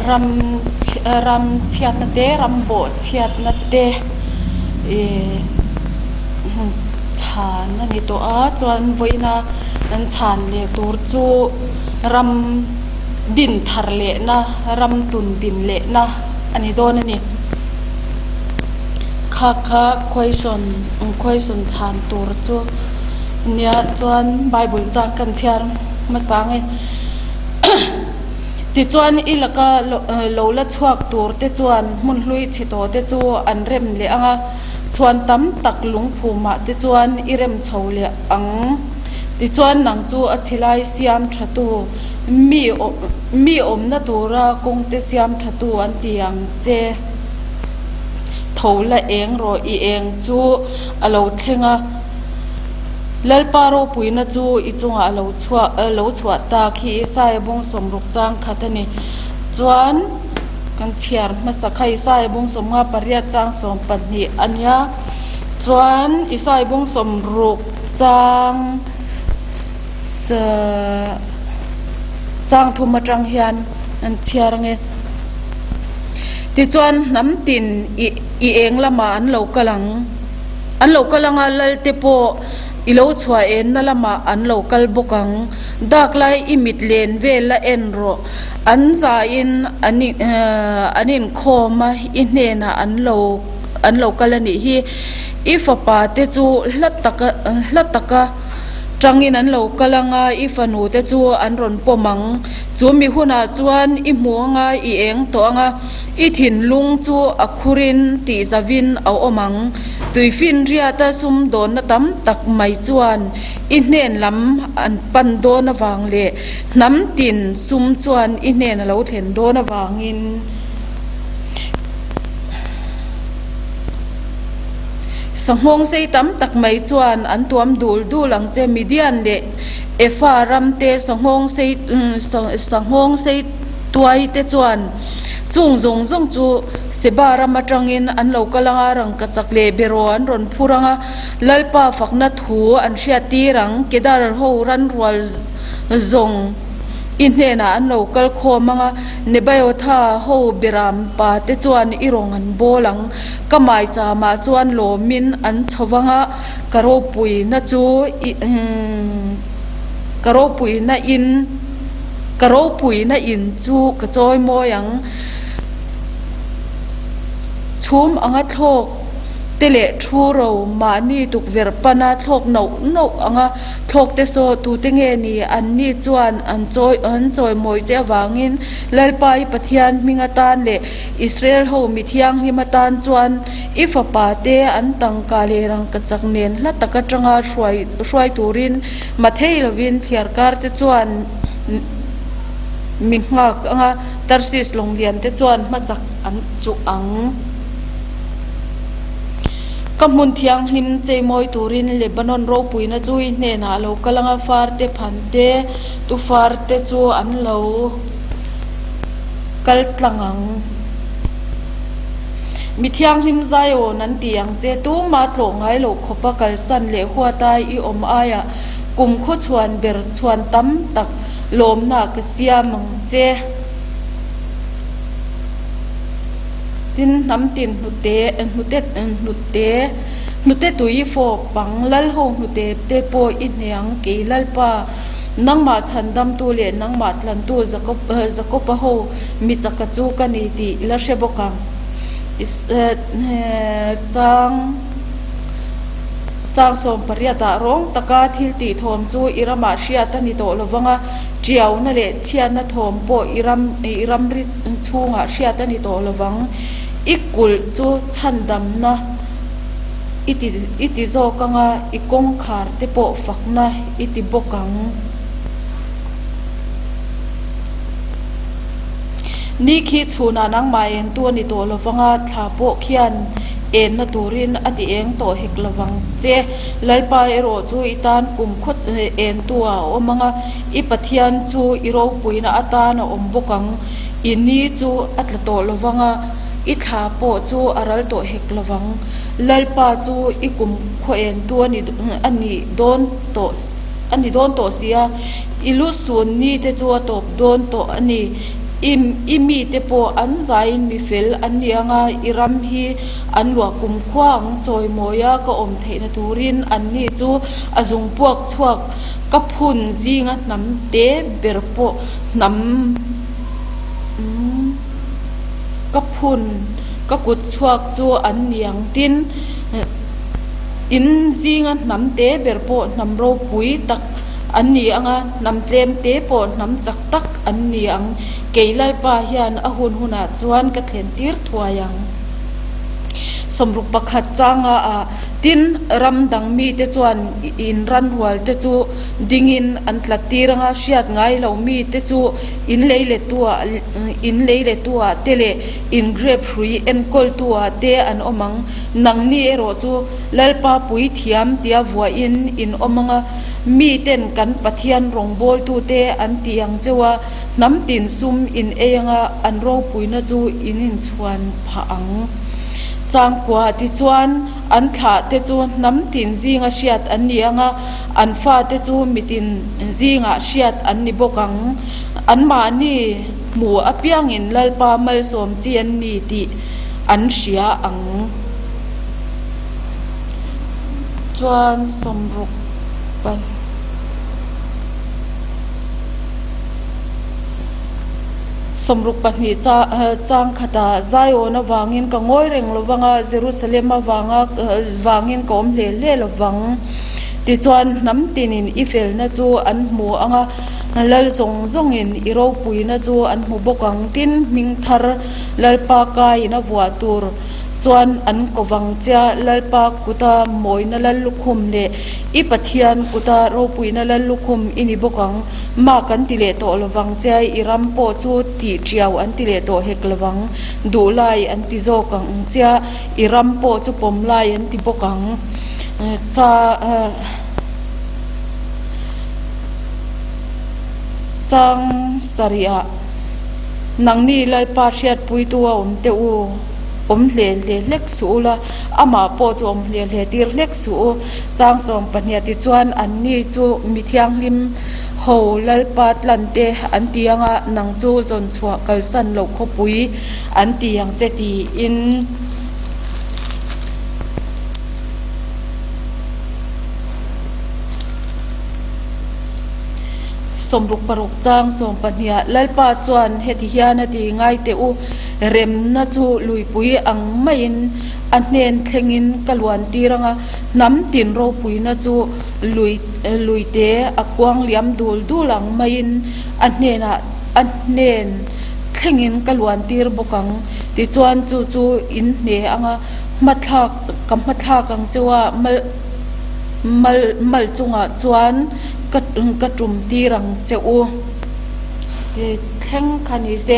Ram ram chhiatna te ram bawh chhiatna te ihh chhan a ni tawh a chuan vawiina an chhan leh tur chu ram din thar lehna ram tun din lehna a ni dawn a ni. Kha kha question question chhan tur chu nia chuan bible chang kan chhiar hmasa ang e. Tichuan i laka lo la chhuak tur te chuan hmun hlui chhe tawh te chu an rem leh ang a, chhuan tam tak lungphumah te chuan i rem chho leh ang. Tichuan nang chu a chhilai siam tha tu, mi mi awmna tura kawng te siam tha tu an ti ang che. Tho la eng rawh i eng chu a lo thleng a, Lalpa ropuina chu i chungah a lo chhuah lo chhuah tak hi Isaia bung sawmruk chang khat a ni. Chuan kan chhiar hmasa kha Isaia bung 58 chang 12 a nia. Chuan Isaia bung 60 chang chang thum atang hian an chhiar ang e. Tichuan hnam tin i i eng lamah an lo kal ang. An lo kal anga Lalte pawh i lo chhuah enna lamah an lo kal bawk ang. Dak lai i mit len vel la en rawh. An zain an an inkhawm a, i hnenah an lo an lo kal a nih hi. I fapa te chu hla taka hla taka tangin an lo kal anga i fanu te chu an rawn pawm ang. Chu mi hunah chuan i hmu anga i eng tawh anga. I thinlung chu a khurin tih zavin a awm ang. Tuifinriata sumdawnna tam tak mai chuan i hnen lam an pan dawn avang leh hnam tin sum chuan i hnen a lo thlen dawn avangin Sanghawng sei tam tak mai chuan an tuam dul dul ang che. Midian leh Efa ramte sanghawng sei sanghawng sei tuai te chuan Chung zawng zawng chu Seba ram atangin an lo kal anga rangkachak leh beraw an rawn phur anga Lalpa fakna thu an hriat tir ang. Kedar ho ran rual zawng i hnenah an lo kal khawm anga Nebaiotha ho beram pa te chuan i rawng an bawl ang. Ka maicham ah chuan lawmin an chho vanga ka ropuina chu i ka ropuina in Ka ropuina in chu ka chawi mawi ang. Chhum anga thlawk te leh thu ro mahni tukverh pana thlawk nauh nauh anga thlawk te saw tute nge ni? Anni chuan an chawi an chawi mawi che avangin Lalpa i Pathian hming atan leh Israel ho mi thianghlim atan chuan i fapa te an tangka leh rangkachak nen hla tak atanga hruai hruai turin Mathei lovin thliarkar te chuan mi nghak anga Tarsis lawnglian te chuan hmasak an chuh ang. Ka hmun thianghlim cheimawi turin Lebanon ropuina chu i hnenah a lo kal anga far te phan te tufar te chu an lo kal tlang ang. Mi thianghlim Zion an ti ang che, tumah tlawh ngai loh khawpa kalsan leh huatai i awm aiah kum khaw chhuan ber chhuan tam tak lawmna ka siam ang che. Tin, hnam tin hnute, hnute, hnute, hnute tui fawp pang, lalho hnute te pawh i hne ang kei Lalpa, nangmah chhandamtu leh nangmah tlantu Jakob, Jakoba ho mi chaka chu ka ni tih la hre bawk ang. Chang chang 18 ah rawng taka thil tih thawm chu i ramah hriat a ni tawh lo vang a, tiauna leh chhiatna thawm pawh i ram i ramri chhungah hriat a ni tawh lo vang. I kulh chu chhandamna i ti i ti zawk ang a, i kawngkhar te pawh fakna i ti bawk ang. Ni khi chhunah nangmah entu a ni tawh lo vang a, thla pawh khian enna turin a ti eng tawh hek lo vang che. Lalpa erawh chu i tan kum khawt entu ah a awm ang a, i Pathian chu i ropuina atan a awm bawk ang. I ni chu a tla tawh lo vang a, i thla pawh chu a ral tawh hek lo vang. Lalpa chu i kum khaw entu a ni a ni dawn tawh a ni dawn tawh si a, i lu sun ni te chu a tawp dawn tawh a ni. I i mite pawh an zaiin mi fel an ni ang a, i ram hi an luah kumkhua ang chawimawia ka awm theihna turin anni chu a zung puak chhuak ka phun zinga hnam te ber pawh hnam ka phun ka kut chhuak chu an ni ang tin in zinga hnam te ber pawh hnam ropui tak an ni ang a, hnam tlem te pawh hnam chak tak an ni ang. Kei Lalpa hian a hun hunah chuan ka thlen tir thuai ang. Sawmruk pakhat changa ah tin ram dang mite chuan in ranrual te chu dingin an tlat tir anga hriat ngai lo mite chu in lei letuah in lei letuah te leh in grep hrui enkawltuah te an awm ang. Nangni erawh chu Lalpa puithiam tia vuahin in awm anga miten kan Pathian rawngbawltute an ti ang cheu a, Hnam tin sum in ei anga an ropuina chu in inchhuan phah ang. Changkua tichuan an thlah te chu hnam tin zinga hriat an ni anga an fate chu mitin zingah hriat an ni bawk ang. Anmahni hmu apiangin Lalpa malsawm chi an ni tih an hria ang. Chuan sawmruk pan. 22 chang khatah Zion avangin ka ngawi reng lo vang a, Jerusalem avanga vangin ka awm hle hle lo vang. Tichuan hnam tinin i felna chu an hmu ang a, lal zawng zawngin i ropuina chu an hmu bawk ang. Tin, hming thar Lalpa kaiin a vuah tur chuan an ko vang che a, Lalpa kuta mawina lal lukhum leh I Pathian kuta ropuina lal lukhum i ni bawk ang. Mah kan ti leh tawh lovang che, i ram pawh chu tih tiau an ti leh tawh hek lovang. Duh lai an ti zawk ang che, i ram pawh chu pawm lai an ti bawk ang. Cha Chang sarihah nangni Lalpa hriatpuitu a awm teh u, awm hle hle hlek suh ula, amah pawh chu awm hle hle tir hlek suh u. Changsawm pahniha tichuan anni chu mi thianghlim ho Lalpa tlan te an ti ang a, nang chu zawn chhuah kalsan loh khawpui an ti ang che tiin. Sawmruk paruk chang sawm pahniha Lalpa chuan heti hian a ti ngai teh u, remna chu luipui ang maiin a hnen thlengin ka luan tir ang a, Hnam tin ropuina chu lui luite a kuang liam dul dul ang maiin a hnenah a hnen thlengin ka luan tir bawk ang. Tichuan chu chu in hne anga hmathlak ka hmathlak ang cheu a, mal mal mal chungah chuan ka ka tum tir ang che u. Ti thleng kha ni se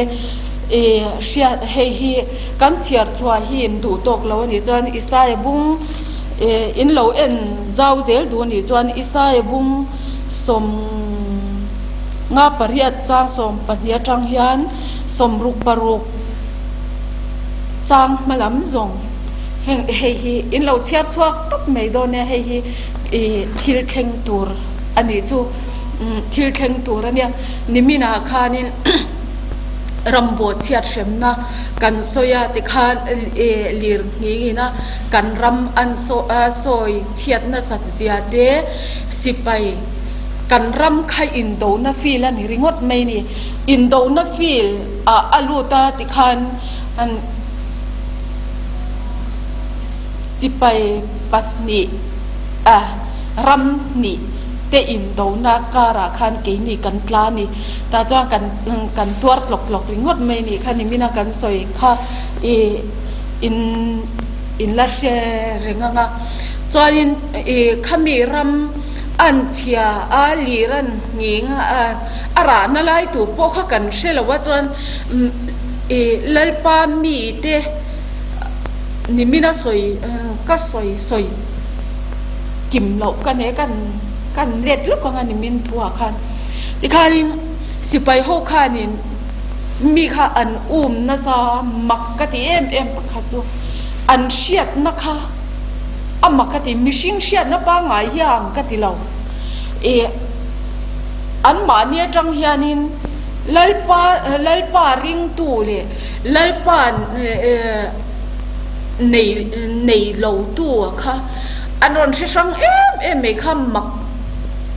ih hriat hei hi Kan chhiar chhuah hi in duh tawk lo a nih chuan Isaia bung eh in lo en zau zel duh a nih chuan Isaia bung sawm nga pariat chang 12 atang hian sawmruk paruk chang hma lam zawng heng hei hi in lo chhiar chhuak tawp mai dawn nia hei hi ih thil thleng tur a nih chu thil thleng tur a nia niminah khanin. Rambo chhiat hremna kan sawi a tikhan lir nghing ina kan ram an sawi chhiat nasat zia te sipai kan ram kha indona field a ni ringawt mai a ni. Indona field ah a lut a tikhan sipai pahnih ah ram hnih te indona karah khan keini kan tla a ni. Tah chuan kan kan tuar tlawk tlawk ringawt mai nih kha nimina kan sawi kha ih in in la hre reng ang a. Chuanin ih khami ram an chhia a lir an nghing a a rahna lai tur pawh kha kan hre lo a chuan ih Lalpa mite nimina sawi ka sawi sawi kim loh ka nei a kan kan let lawk ang a nimin thuah khan. Tikhanin sipai ho khanin mi kha an um nasa mak ka ti em em pakhat chu an hriatna kha a mak ka ti mihring hriatna pangngai hi a ang ka ti lo ih anmahni atang hianin. Lalpa Lalpa ringtu leh Lalpa nei nei lotu a kha an rawn hre hrang em em mai kha mak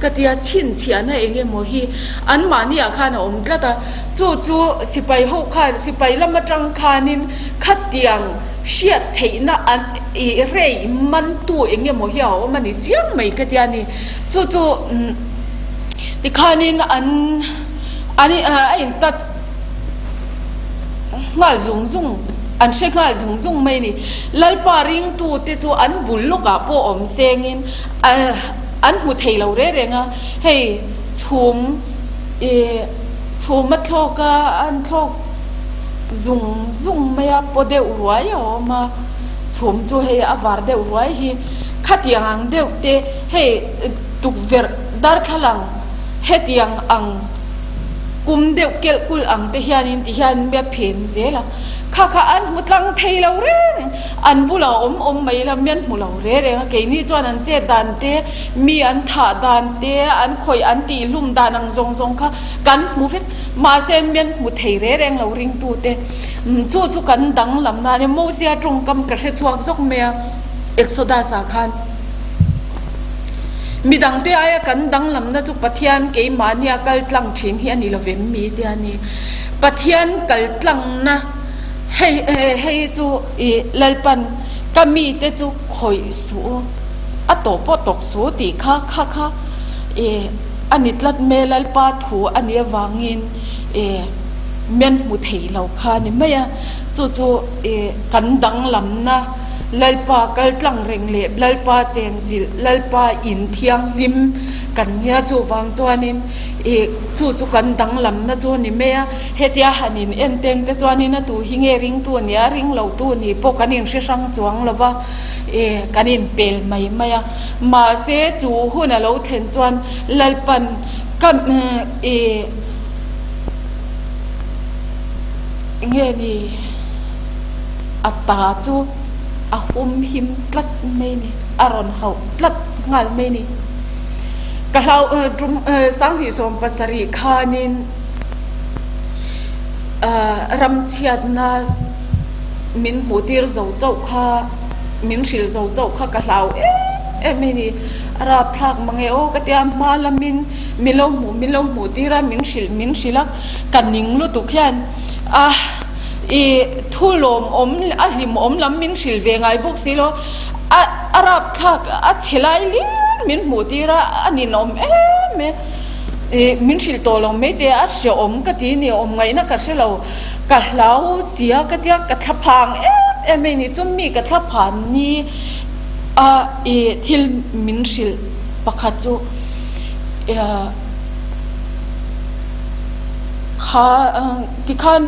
ka tia chhinchhiahna eng emaw hi anmahni ah khan a awm tlat a, chu chu sipai ho khan sipai lam atang khanin khatiang hriat theihna an ih rei mantu eng emaw hi a awm a ni chiang mai ka tia ni chu chu tikhanin an an a in touch nghal zung zung an hre nghal zung zung mai a ni Lalpa ringtu te chu an bul lawkah pawh awm sengin an hmu thei lo reng reng a hei chhum ih chhum a thlawk a an thlawk zung zung mai a paw deuh ruai a awm a chhum chu hei a var deuh ruai hi khatiang ang deuh te hei tukverh darthlalang hetiang ang kum deuh kelh kulh ang te hianin ti hian mi a phen zel a kha kha an hmu tlang thei lo reng reng an bulah awm awm mai la mi an hmu lo reng reng a keini chuan an chet dan te mi an thah dan te an khawih an tihhlum dan ang zawng zawng kha kan hmu vek mahse mi an hmu thei reng reng lo ringtute chu chu kan danglam na a ni Mosia tawngkam ka hre chhuak zawk mai a Exodus ah khan. Midangte aia kan danglamna chu Pathian keimahnia kal tlang thin hi a ni lovem mi te a ni. Pathian kal tlangna hei hei chu i Lalpan ka mite chu khawih suh u, a tawh pawh tawk suh u tih kha kha kha i a ni tlat mai Lalpa thu a nih avangin i men hmu thei lo kha a ni mai a, chu chu i kan danglamna. Lalpa kal tlang reng leh Lalpa chenchilh, Lalpa in thianghlim kan nia chuvang chuanin ih chu chu kan danglamna chu a ni mai a, hetia han in en teng te chuanin a tu hi nge ringtu a nia ring lo tu ni pawh kan inhre hrang chuang lo va ih kan inpel mai mai a, mahse chu hun a lo thlen chuan Lalpan ka ih nge ni. A ta chu a hum him tlat mai ni, a rawn hauh tlat nghal mai ni. Ka hlau tum 2017 khanin ramchhiatna min hmuh tir zo chauh kha, min hrilh zo chauh kha ka hlau em em mai ni. A rapthlak mang e aw ka tia hma lamin min lo hmuh min lo hmuh tir a, min hrilh min hrilh a, ka ning lutuk hian a. I thu lawmawm a hlimawm lam min hrilh ve ngai bawk si lo, a a rapthlak a chhe lai lian min hmuh tir a, a ninawm em em i min hrilh tawh lo mai te a hrehawm ka ti ni awm ngaihna ka hre lo, ka hlau sia ka tia ka thlaphang em em mai ni chu mi ka thlaphan ni a i thil min hrilh pakhat chu kha. Tikhan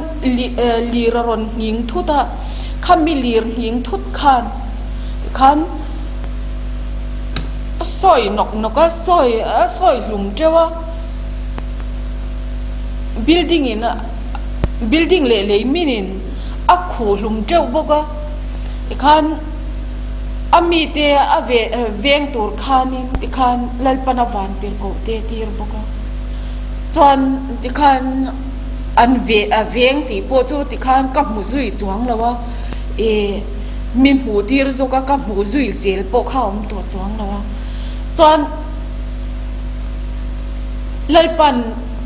lir a rawn nghing thut a, khami lir nghing thut khan tikhan a sawi nawk nawk a, sawi a sawi hlum teuh a, building in building leh lei min in a khuh hlum teuh bawk a, tikhan a mite a veng tur khanin tikhan Lalpana van tirhkoh te tir bawk a. Chuan tikhan an ve a veng tih pawh chu tikhan ka hmu zui chuang lo a, ih mi hmuh tir zawk a ka hmuh zui zel pawh kha a awm tawh chuang lo a. Chuan Lalpan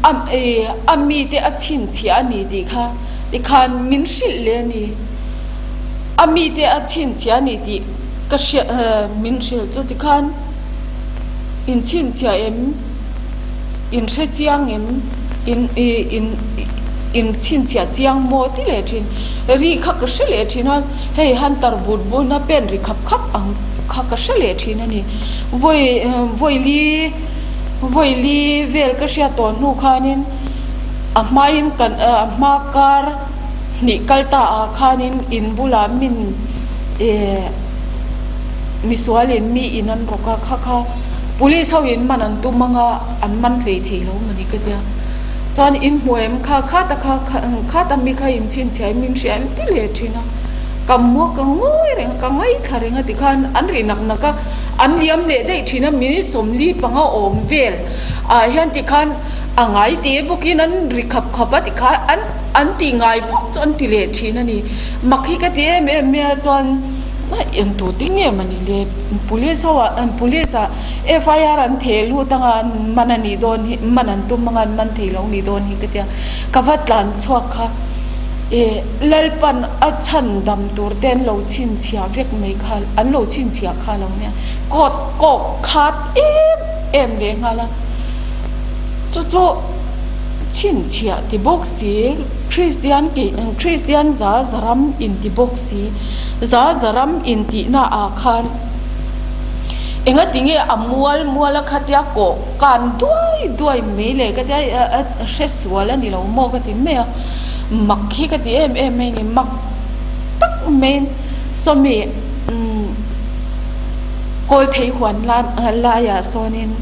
a ih a mite a chhinchhiah a ni tih kha tikhan min hrilh leh a ni. A mite a chhinchhiah a ni tih ka hria min hrilh chu tikhan in chhinchhiah em? In hre chiang em? In in in chhinchhiah chiang maw ti leh thin. Ri kha ka hre leh thin a, hei Hunter but buna pen ri khap khap ang kha ka hre leh thin a ni. Vawi vawi li vawi li vel ka hriat tawh hnu khanin a hmain kan a hma kar hnih kal ta ah khanin in bulah min eh misualin mi in an rawk a kha kha. Police ho in man an tum anga an man hlei thei lo mawni ka tia. Chuan in hmu em kha khat a kha khat a mi kha in chhinchhiah in min hria em ti leh thin a. Ka mu a, ka ngawi reng a, ka ngaithla reng a tikhan an ri nak nak a, an liam leh daih thin a, minute 45 awm vel ah hian tikhan a ngai te bawkin an ri khap khap a tikhan an an tih ngai bawk chu an ti leh thin a ni. Mak hi ka ti em em mai a chuan eng tu te nge mawni le police ho ah police ah FIR an theh lut anga an man a nih dawn hi man an tum anga an man thei lo nih dawn hi ka tia ka va tlan chhuak kha e Lalpan a chhan dam tur te an lo chhinchhiah vek mai kha an lo chhinchhiah kha lo nia kawt kawk khat em em leh nghal a chu chu chhinchhiah ti bawk si Kristian kei Kristian za za ram inti bawk si za za ram intihna ah khan enga tinge a mual mual a khatia kawh kan duai duai mai le ka tia a hre sual a ni lo maw ka ti mai a mak hi ka ti em em mai a ni mak tak maiin sawmi umm kawl thei huan laiah sawnin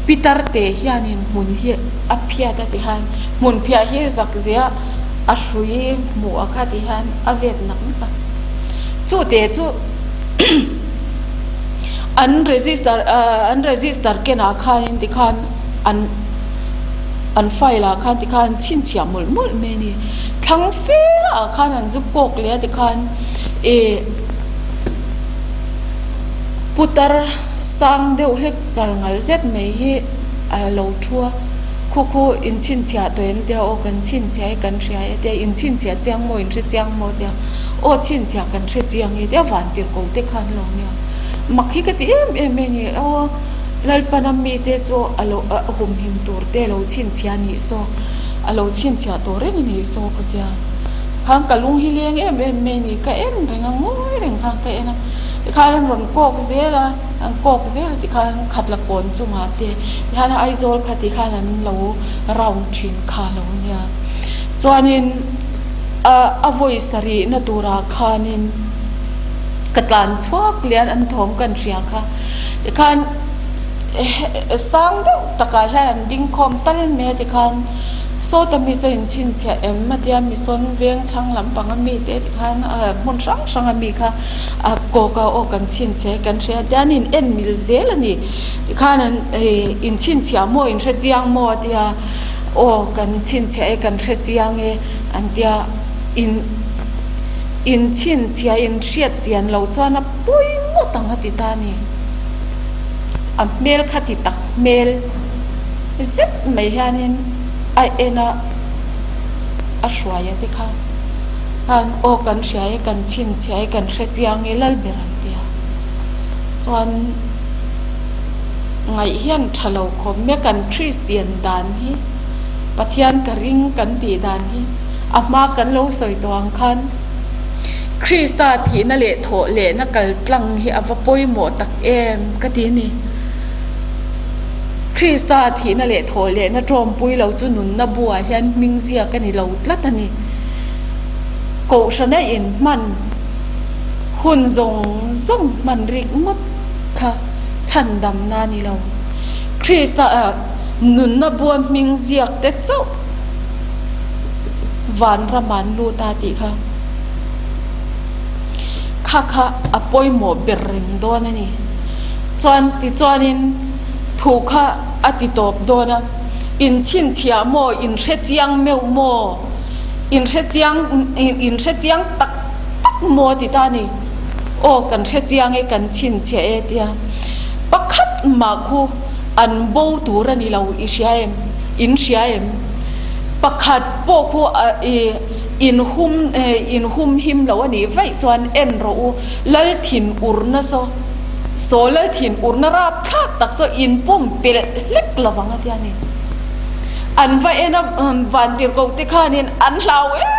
pitar te hianin hmun hi a phiat a ti hian hmun phiah hi zak zia a hrui hmuh a kha ti hian a vet nak nak a chu te chu an register ah an register kenah khanin tikhan an an file ah khan tikhan an chhinchhiah mawlh mawlh mai a ni thlang fe ah khan an zu kawk leh a tikhan ih putar sang deuh hlek chal ngal zet mai hi a lo thu a khu khu in chhinchhiah tawh em tia aw kan chhinchhiah e kan hria e tia in chhinchhiah chiang maw in hre chiang maw tia aw chhinchhiah kan hre chiang e tia van tirh ko te khan lo nia mak hi ka ti em em mai a ni aw. Lalpana mite chu a lo humhim tur te a lo chhinchhiah a nih saw, a lo chhinchhiah tawh reng a nih saw ka tia. Khan ka lung hi leng em em mai a ni, ka en reng a, ngawi reng khan ka en a. Tikhan an rawn kawk zel a, an kawk zel a tikhan khatla kawn chungah te tikhan Aizawl kha tikhan an lo round thin kha lo nia. Chuanin a vawi sarihna turah khanin ka tlan chhuak lian an thawm kan hria kha. Tikhan sang deuh takah hian an ding khawm tal mai a tikhan sawta mi saw in chhinchhiah em a tia misawn veng thlang lampang a mi te tikhan hmun hrang hrang a mi kha a kawk a aw kan chhinchhiah e kan hria a tia an in en mil zel a ni tikhan an in chhinchhiah maw in hre chiang maw a tia aw kan chhinchhiah e kan hre chiang e an tia in in chhinchhiah in hriat chian loh chuan a Pawi ngawt ang a ti ta a ni. A hmel kha ti tak hmel zet mai hianin a en a, a hruai a te kha khan aw kan hria e, kan chhinchhiah e, kan hre chiang e lal ber an ti a. Chuan ngaih hian tha lo khawp mai a, kan Kristian dan hi, Pathian ka ring kan tih dan hi a hma kan lo sawi tawh ang khan, Krista thihna leh thawh lehna kal tlang hi a va pawimawh tak em ka ti a ni. Krista thihna leh thawh lehna tawmpui lo chu nunna buah hian hming ziak a ni lo tlat a ni. Kohhrana inhman hun zawng zawng hman rik ngawt kha chhandamna a ni lo. Krista nunna bua hming ziak te chauh. Vanram an lut a tih kha kha kha a pawimawh ber reng dawn a ni. Chuan tichuanin thu kha a ti tawp dawn a, in chhinchhiah maw, in hre chiang meuh maw, in hre chiang in hre chiang tak tak maw a ti ta a ni. Aw kan hre chiang e, kan chhinchhiah e tia pakhat mah khu an bo tur a ni lo i hria em, in hria em? Pakhat pawh khu in hum in hum him lo a nih vaih chuan en rawh u, lal thin urna saw saw lal thin urna rap thlak tak saw in pum pelh hlek lo vang a tia ni. An va en a vantirhkoh te khanin an hlau em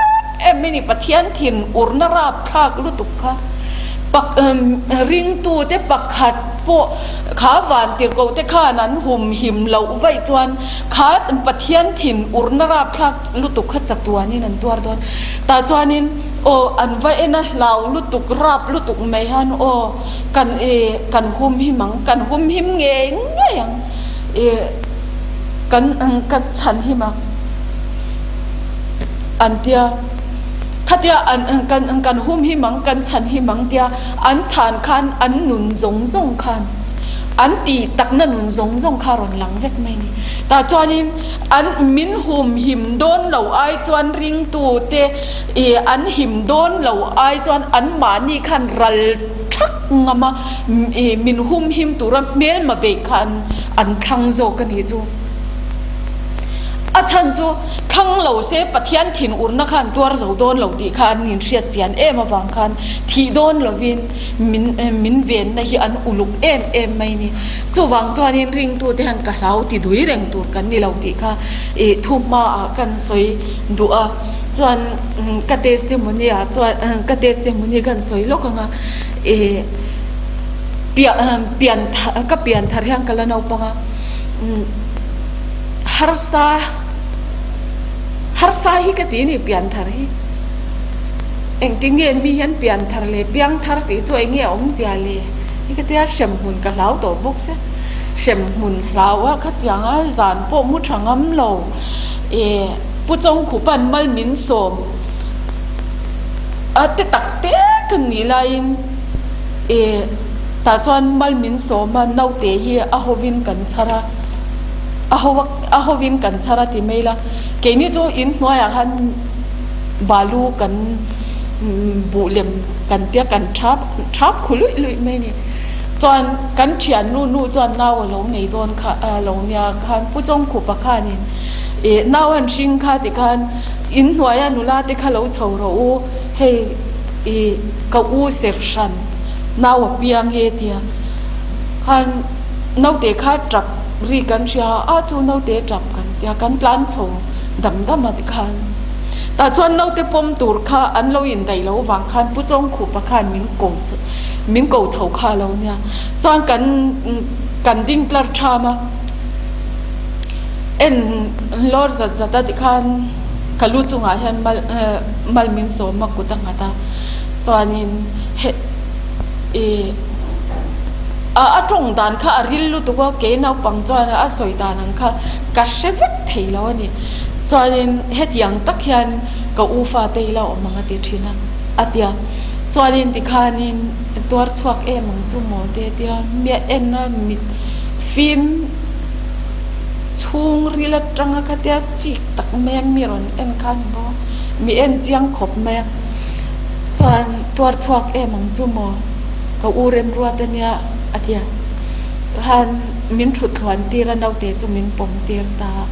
em mai ni Pathian thin urna rap thlak lutuk kha pak ringtu te pakhat pawh kha vantirhkoh te khan an hum him loh vaih chuan Kha Pathian thin urna rapthlak lutuk kha chatuanin an tuar dawn. Tah chuanin aw an va en a hlau lutuk rap lutuk mai hian aw kan ih kan hum him ang, kan hum him ngei ngei ang ih kan ka chhan him ang an tia. Khatia an kan kan hum him ang, kan chhan him ang tia an chhan khan an nun zawng zawng khan an tih takna nun zawng zawng kha rawn lang vek mai a ni. Tah chuanin an min hum him dawn lo ai chuan ringtute ih an him dawn lo ai chuan anmahni khan ral thak ngam a, ih min hum him tura hmelma beih kha an an thlang zawk a nih chu. A chhan chu thlang lo se Pathian thinurna khan tuar zo dawn lo tih kha an inhriat chian em avang khan thih dawn lovin min min venna hi an uluk em em mai a ni. Chuvang chuanin ringtute hian ka hlau ti dui reng tur kan ni lo tih kha ih thu hmaah kan sawi duh a. Chuan ka testimony ah chuan ka testimony kan sawi lawk ang a ih pian pian ka pian thar hian ka la naupang a. Harsa harsa hi ka ti ni pianthar hi engtin nge mi hian pianthar leh piangthar tih chu eng nge a awmzia le hi ka tia hremhmun ka hlau tawh bawk sia hremhmun hlau a khatiang a zan pawh mu tha ngam lo eh Pu Chawngkhupan mal min sawm a te tak te ka nih laiin eh Tah chuan mal min sawm a, naute hi a hovin kan chhar a, a ho a hovin kan chhar a ti mai la, keini chu in hnuaiah khan balu kan buh lem kan tia kan thap thap khu luih luih mai a ni. Chuan kan thiannu nu chuan nau a lo nei dawn kha a lo nia khan Pu Chawngkhupa khanin ih nau an hring kha tikhan in hnuaia nula te kha lo chho rawh u hei ih ka u ser hran. Nau a piang e tia khan naute kha tap ri kan hria a chu naute tap kan tia kan tlan chho dam dam a tikhan tah chuan naute pawm tur kha an lo indaih loh vang khan Pu Chawngkhupa khan min ko min ko chho kha lo nia chuan kan kan ding tlar tham a en lawr zat zat a tikhan ka lu chungah hian mal mal min sawm a kut a nghat a. Chuanin he ih a a tawng dan kha a ril lutuk a, kei naupang chuan a sawi dan ang kha ka hre vek thei lo a ni. Chuanin hetiang tak hian ka u fate ila awm ang a ti thin a, a ti a. Chuanin tikhanin tuar chhuak em ang chu maw te tia mi a en a mit fim chhungril atanga khatia chik tak mai a mi rawn en kha a ni bawk a, mi en chiang khawp mai a. Chuan tuar chhuak em ang chu maw? Ka u remruat a nia a ti a. Khan min thut thluan tir a naute chu min pawm tir ta a.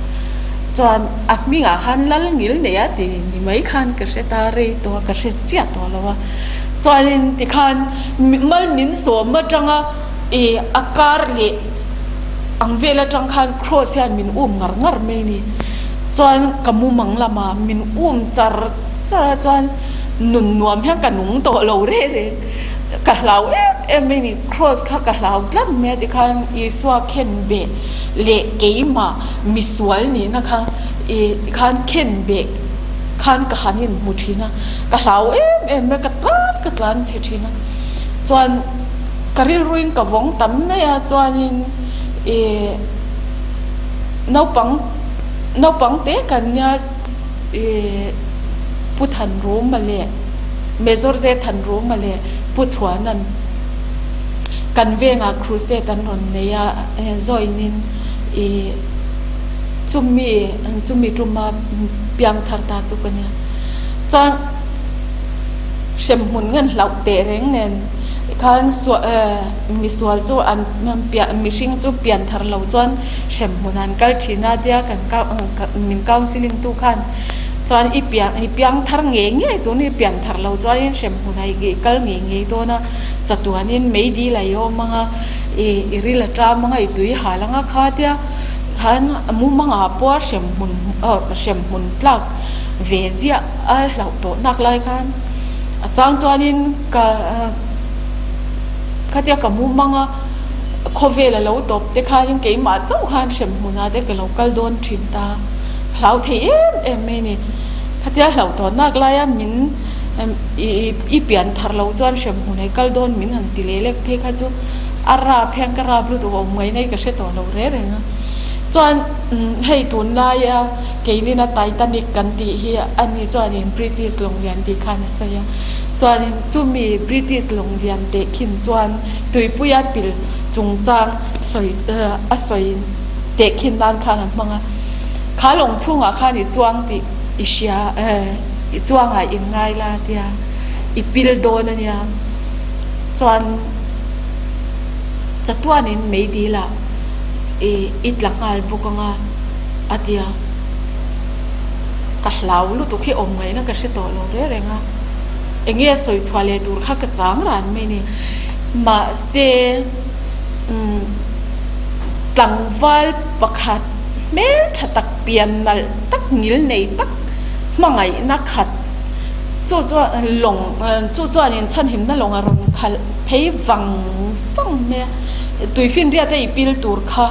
Chuan a hmingah khan lal ngil nei a ti ni mai khan ka hre ta rei tawh a, ka hre chiah tawh lo a. Chuanin tikhan mal min sawm atanga ih a kar leh ang vel atang khan cross hian min um ngar ngar mai a ni. Chuan ka mumang lamah min um char. Chara chuan nun nuam hian ka nung tawh lo reh reng, ka hlau em em mai ni, cross kha ka hlau tlat mai a tikhan Isua khen beh leh keimah misual nihna kha ih tikhan khen beh khan ka han inhmu thin a, ka hlau em em mai, ka tlan ka tlan chhe thin a, chuan ka rilruin ka vawng tam mai a chuanin ih naupang naupang te kan nia. Pu Thanruma leh Major Ze Thanruma leh Pu Chhuana'n kan vengah crusade an rawn nei a, join-in ih chumi chumi tuma piang thar ta chu ka nia. Chuan hremhmun ngan hlauh teh reng nen khan misual chu an mihring chu pian thar lo chuan hremhmun an kal thin a tia kan min counselling tu khan chuan i pian i piang thar ngei ngei tun i pian thar lo chuanin hremhmun ah i kal ngei ngei dawn a chatuanin mei dil a i awm ang a i i ril a ṭam ang a i tui hal ang a kha tia khan mumangah pawh hremhmun ah hremhmun tlak ve ziah a hlauh tawh nak lai khan a chang chuanin ka khatia ka mumang a. Khawvel a lo tawp te khanin keimah chauh khan hrem hmunah te ka lo kal dawn thin ta. Hlau thei em em mai a ni. Khatia hlauh tawh nak laia min i pian thar lo chuan hrem hmunah i kal dawn min han ti leh lek phei kha chu a rap hian ka rap lutuk a awm ngaih na hi ka hre tawh lo reng reng a. Chuan hei tunlaia keinina Titanic kan tih hi ani chuanin British lawng lian tih khan a sawi a. Chuanin chumi British lawng lian teh khin chuan tuipuia pil chungchang sawi a sawi teh khin nan khan a hmang a. Kha lawng chhungah khan i chuang tih i hria i chuangah i inngai la tia i pil dawn a nia. Chuan chatuanin meidil ah i i tla nghal bawk ang a a ti a. Ka hlau lutuk hi awm ngaihna ka hre tawh lo reng reng a. Enge a sawi chhuah leh tur kha ka chang ran mai ni. Mahse umm tlangval pakhat hmel tha tak pian nalh tak ngil nei tak hmangaihna khat chu chuan lawng chu chuanin chhanhimna lawng a rawn khalh phei vang vang mai a. Tuifinriat a i pil tur kha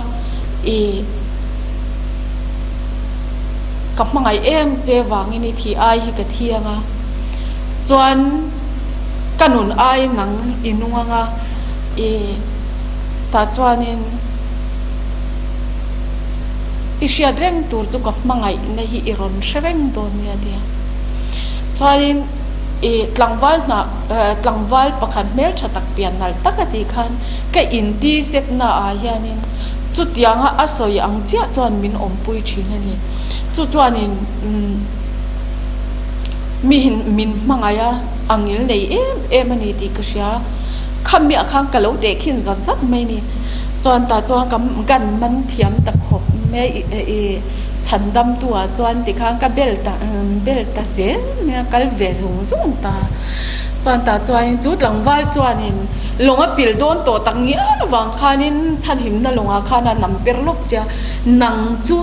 i ka hmangaih em che vangin i thih ai hi ka thi ang a, chuan ka nun ai nang i nung ang a, i tah chuanin i hriat reng tur chu ka hmangaihna hi i rawn hre reng dawn nia tia. Chuanin i tlangval hnah tlangval pakhat hmeltha tak pian nalh tak a tih khan ka inti set na ah hianin chutianga a sawi ang chiah chuan min awmpui thin a ni. Chu chuanin mi min hmangaih a, a ngil nei em em a ni tih ka hria. Khamiah khan ka lo tehkhin zat zat mai a ni. Chuan tah chuan ka gan man thiam ta khawp mai i chhan dam tu ah chuan tikhan ka bel ta bel ta zel mai a, kal ve zung zung ta. Chuan tah chuanin chu tlangval chuanin lawng a pil dawn tawh tak ngial avang khanin chhanhimna lawngah khan a nam per lawp che a, nang chu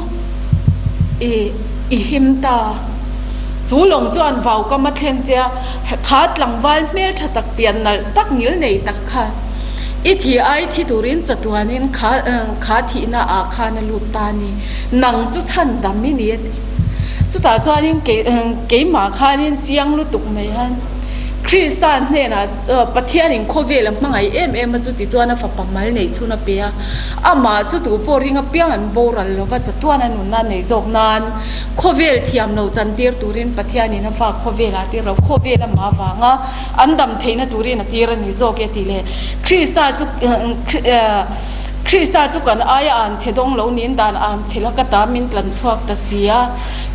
i i him ta. Chu lawng chuan vau kam a thlen che a, kha tlangval hmeltha tak pian nalh tak ngil nei tak kha i thi ai thi turin chatuanin kha kha thihna ah khan a lut ta a ni. Nang chu chhan dam i ni a ti. Chutah chuanin kei keimah khanin chiang lutuk mai han Krista hnenah Pathianin khawvel a hmangaih em em a chuti chuan a fapa mal neih chhun a pe a, amah chu tu pawh ring apiang an boral lova chatuan a nunna nei zawk nan khawvel thiam lo chantir turin Pathianin a fa khawvel ah tir lo, khawvel amah avanga an dam theihna turin a tir a ni zawk e tih leh Krista chu Krista chu kan aia an chhe dawng lo niin dan an chhe la ka ta min tlan chhuak ta si a,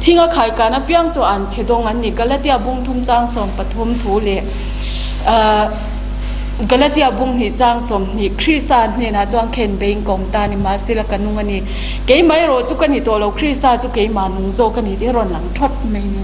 thing a khai kan apiang chu an chhe dawng an ni. Galatia bung thum chang 13 thu leh Galatia bung hnih chang 20 Krista hnenah chuan khen bein ka awm ta a ni, mahse la ka nung a ni. Keimah erawh chu ka ni tawh lo, Krista chu keimah nung zawk a ni tih a rawn lang thawt mai a ni.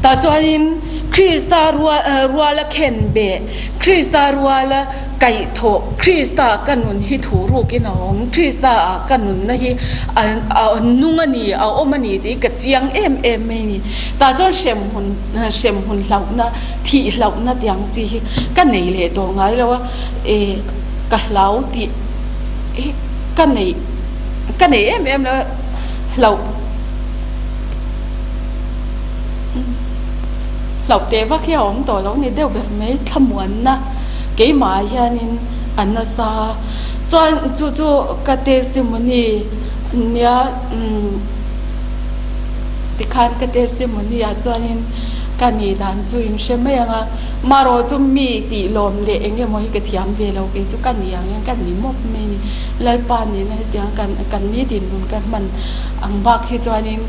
Tah chuanin Krista ruala khen beh, Krista ruala Kaihthawh, Krista ka nun hi thu rukin a awm, Krista ah ka nunna hi a nung a ni, a awm a ni tih ka chiang em em mai a ni. Tah chuan hremhmun, hremhmun hlauhna, thih hlauhna tiang chi hi ka nei leh tawh ngai lo a, e ka hlau tih hi ka nei, ka nei em em lo a, hlauh, hlauh teh vak hi a awm tawh lo ni deuh ber mai, thlamuanna. Keimah hianin a nasa a, chuan chu chu ka testimony nia tikhan ka testimony ah chuanin ka nih dan chu in hre mai ang a, marawh chu mi tih lawm leh eng emaw hi ka thiam ve lo kei chu ka ni ang hian ka ni mawp mai a ni, Lalpa nena hetiang kan kan ni dinhmun ka hman ang bak hi chuanin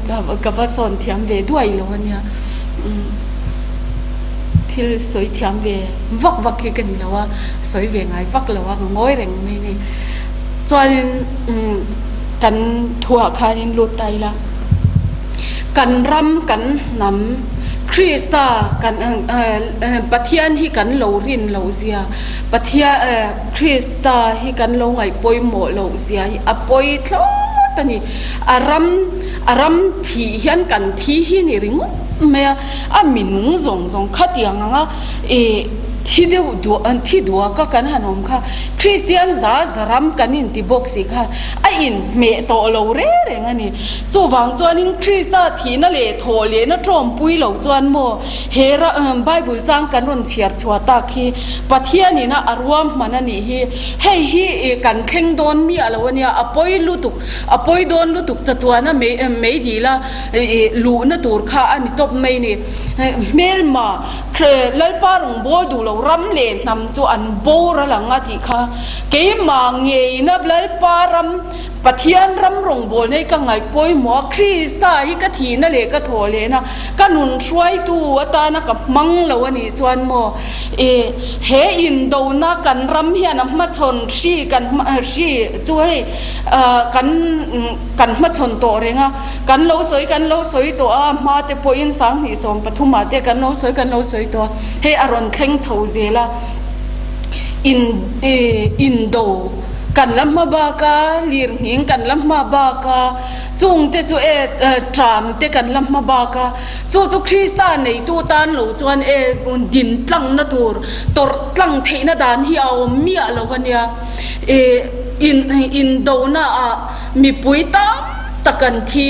ka va sawn thiam ve duai lo a nia. Thil sawi thiam ve vak vak hi ka ni lo a, sawi ve ngai vak lo a, ka ngawi reng mai a ni. Chuanin kan thuah khanin lut ta ila, kan ram kan hnam Krista kan Pathian hi kan lo rin loh zia, Pathian Krista hi kan lo ngaih pawimawh loh zia hi a pawi thlawt a ni. A ram a ram thih hian kan thi hi ni ringawt mai a. A minung zawng zawng khatiang anga i Thi deuh duah an thi duak a kan han awm kha Kristian za za ram kan inti bawk si khan a inhmeh tawh lo reng reng a ni. Chuvang chuanin Krista thihna leh thawh lehna tawmpui lo chuan maw he Bible chang kan rawn chhiar chhuah tak hi Pathianin a a ruahman a nih hi. Hei hi kan thleng dawn miah lo a nia, a pawi lutuk, a pawi dawn lutuk chatuana meidila luhna tur kha a ni tawp mai ni. Hmelma Lalpa rawngbâwl duh lo ram leh hnam chu an boral ang a tih kha. Keimah ngeina Lalpa ram, Pathian ram rawngbâwl nei ka ngaih pawimawh a, Krista hi ka thihna leh ka thawh lehna, ka nun hruaitu atana ka hmang lo a nih chuan maw, e, he indona kan ram hian a hmachhawn hri kan hri chu hei kan kan hmachhawn tawh reng a. Kan lo sawi kan lo sawi tawh a, hma te pawhin 20 13 ah te kan lo sawi kan lo sawi tawh a, hei a rawn thleng chho zel a, in indo kan la hma bak a, lirnghing kan la hma bak a, chung te chu e tram te kan la hma bak a, chu chu Krista neitu tan lo chuan e din tlangna tur tawrh tlang theihna dan hi a awm miah lo a nia, e in indona ah mipui tam tak an thi.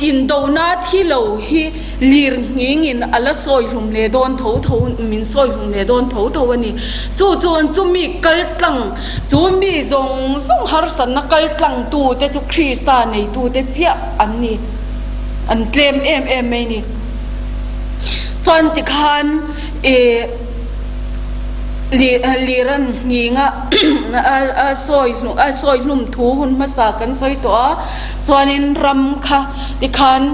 Indona thi lo hi lir nghingin a la sawi hlum leh dawn tho tho, min sawi hlum leh dawn tho tho a ni. Chu chuan chumi kal tlang, chu mi zawng zawng harsatna kal tlangtute chu Krista neitute chiah an ni, an tlem em em mai ni. Chuan tikhan ih. Liran nghinga a sawi hlum thu hun hmasa kan sawi tawh a, chuanin ram kha tikhan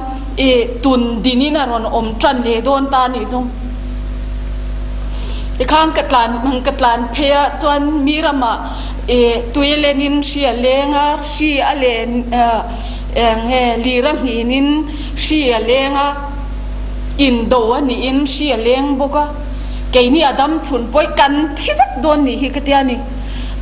tun dinin a rawn awm tan leh dawn ta a nih chu. Tikhan ka tlan ka tlan phei a, chuan mi ramah tui a lenin hri a leng a, hri a len eng nge lira nghinin hri a leng a, indo a niin hri a leng bawk a. Keini a dam chhun pawi kan thi vek dawn nih hi ka tia ni.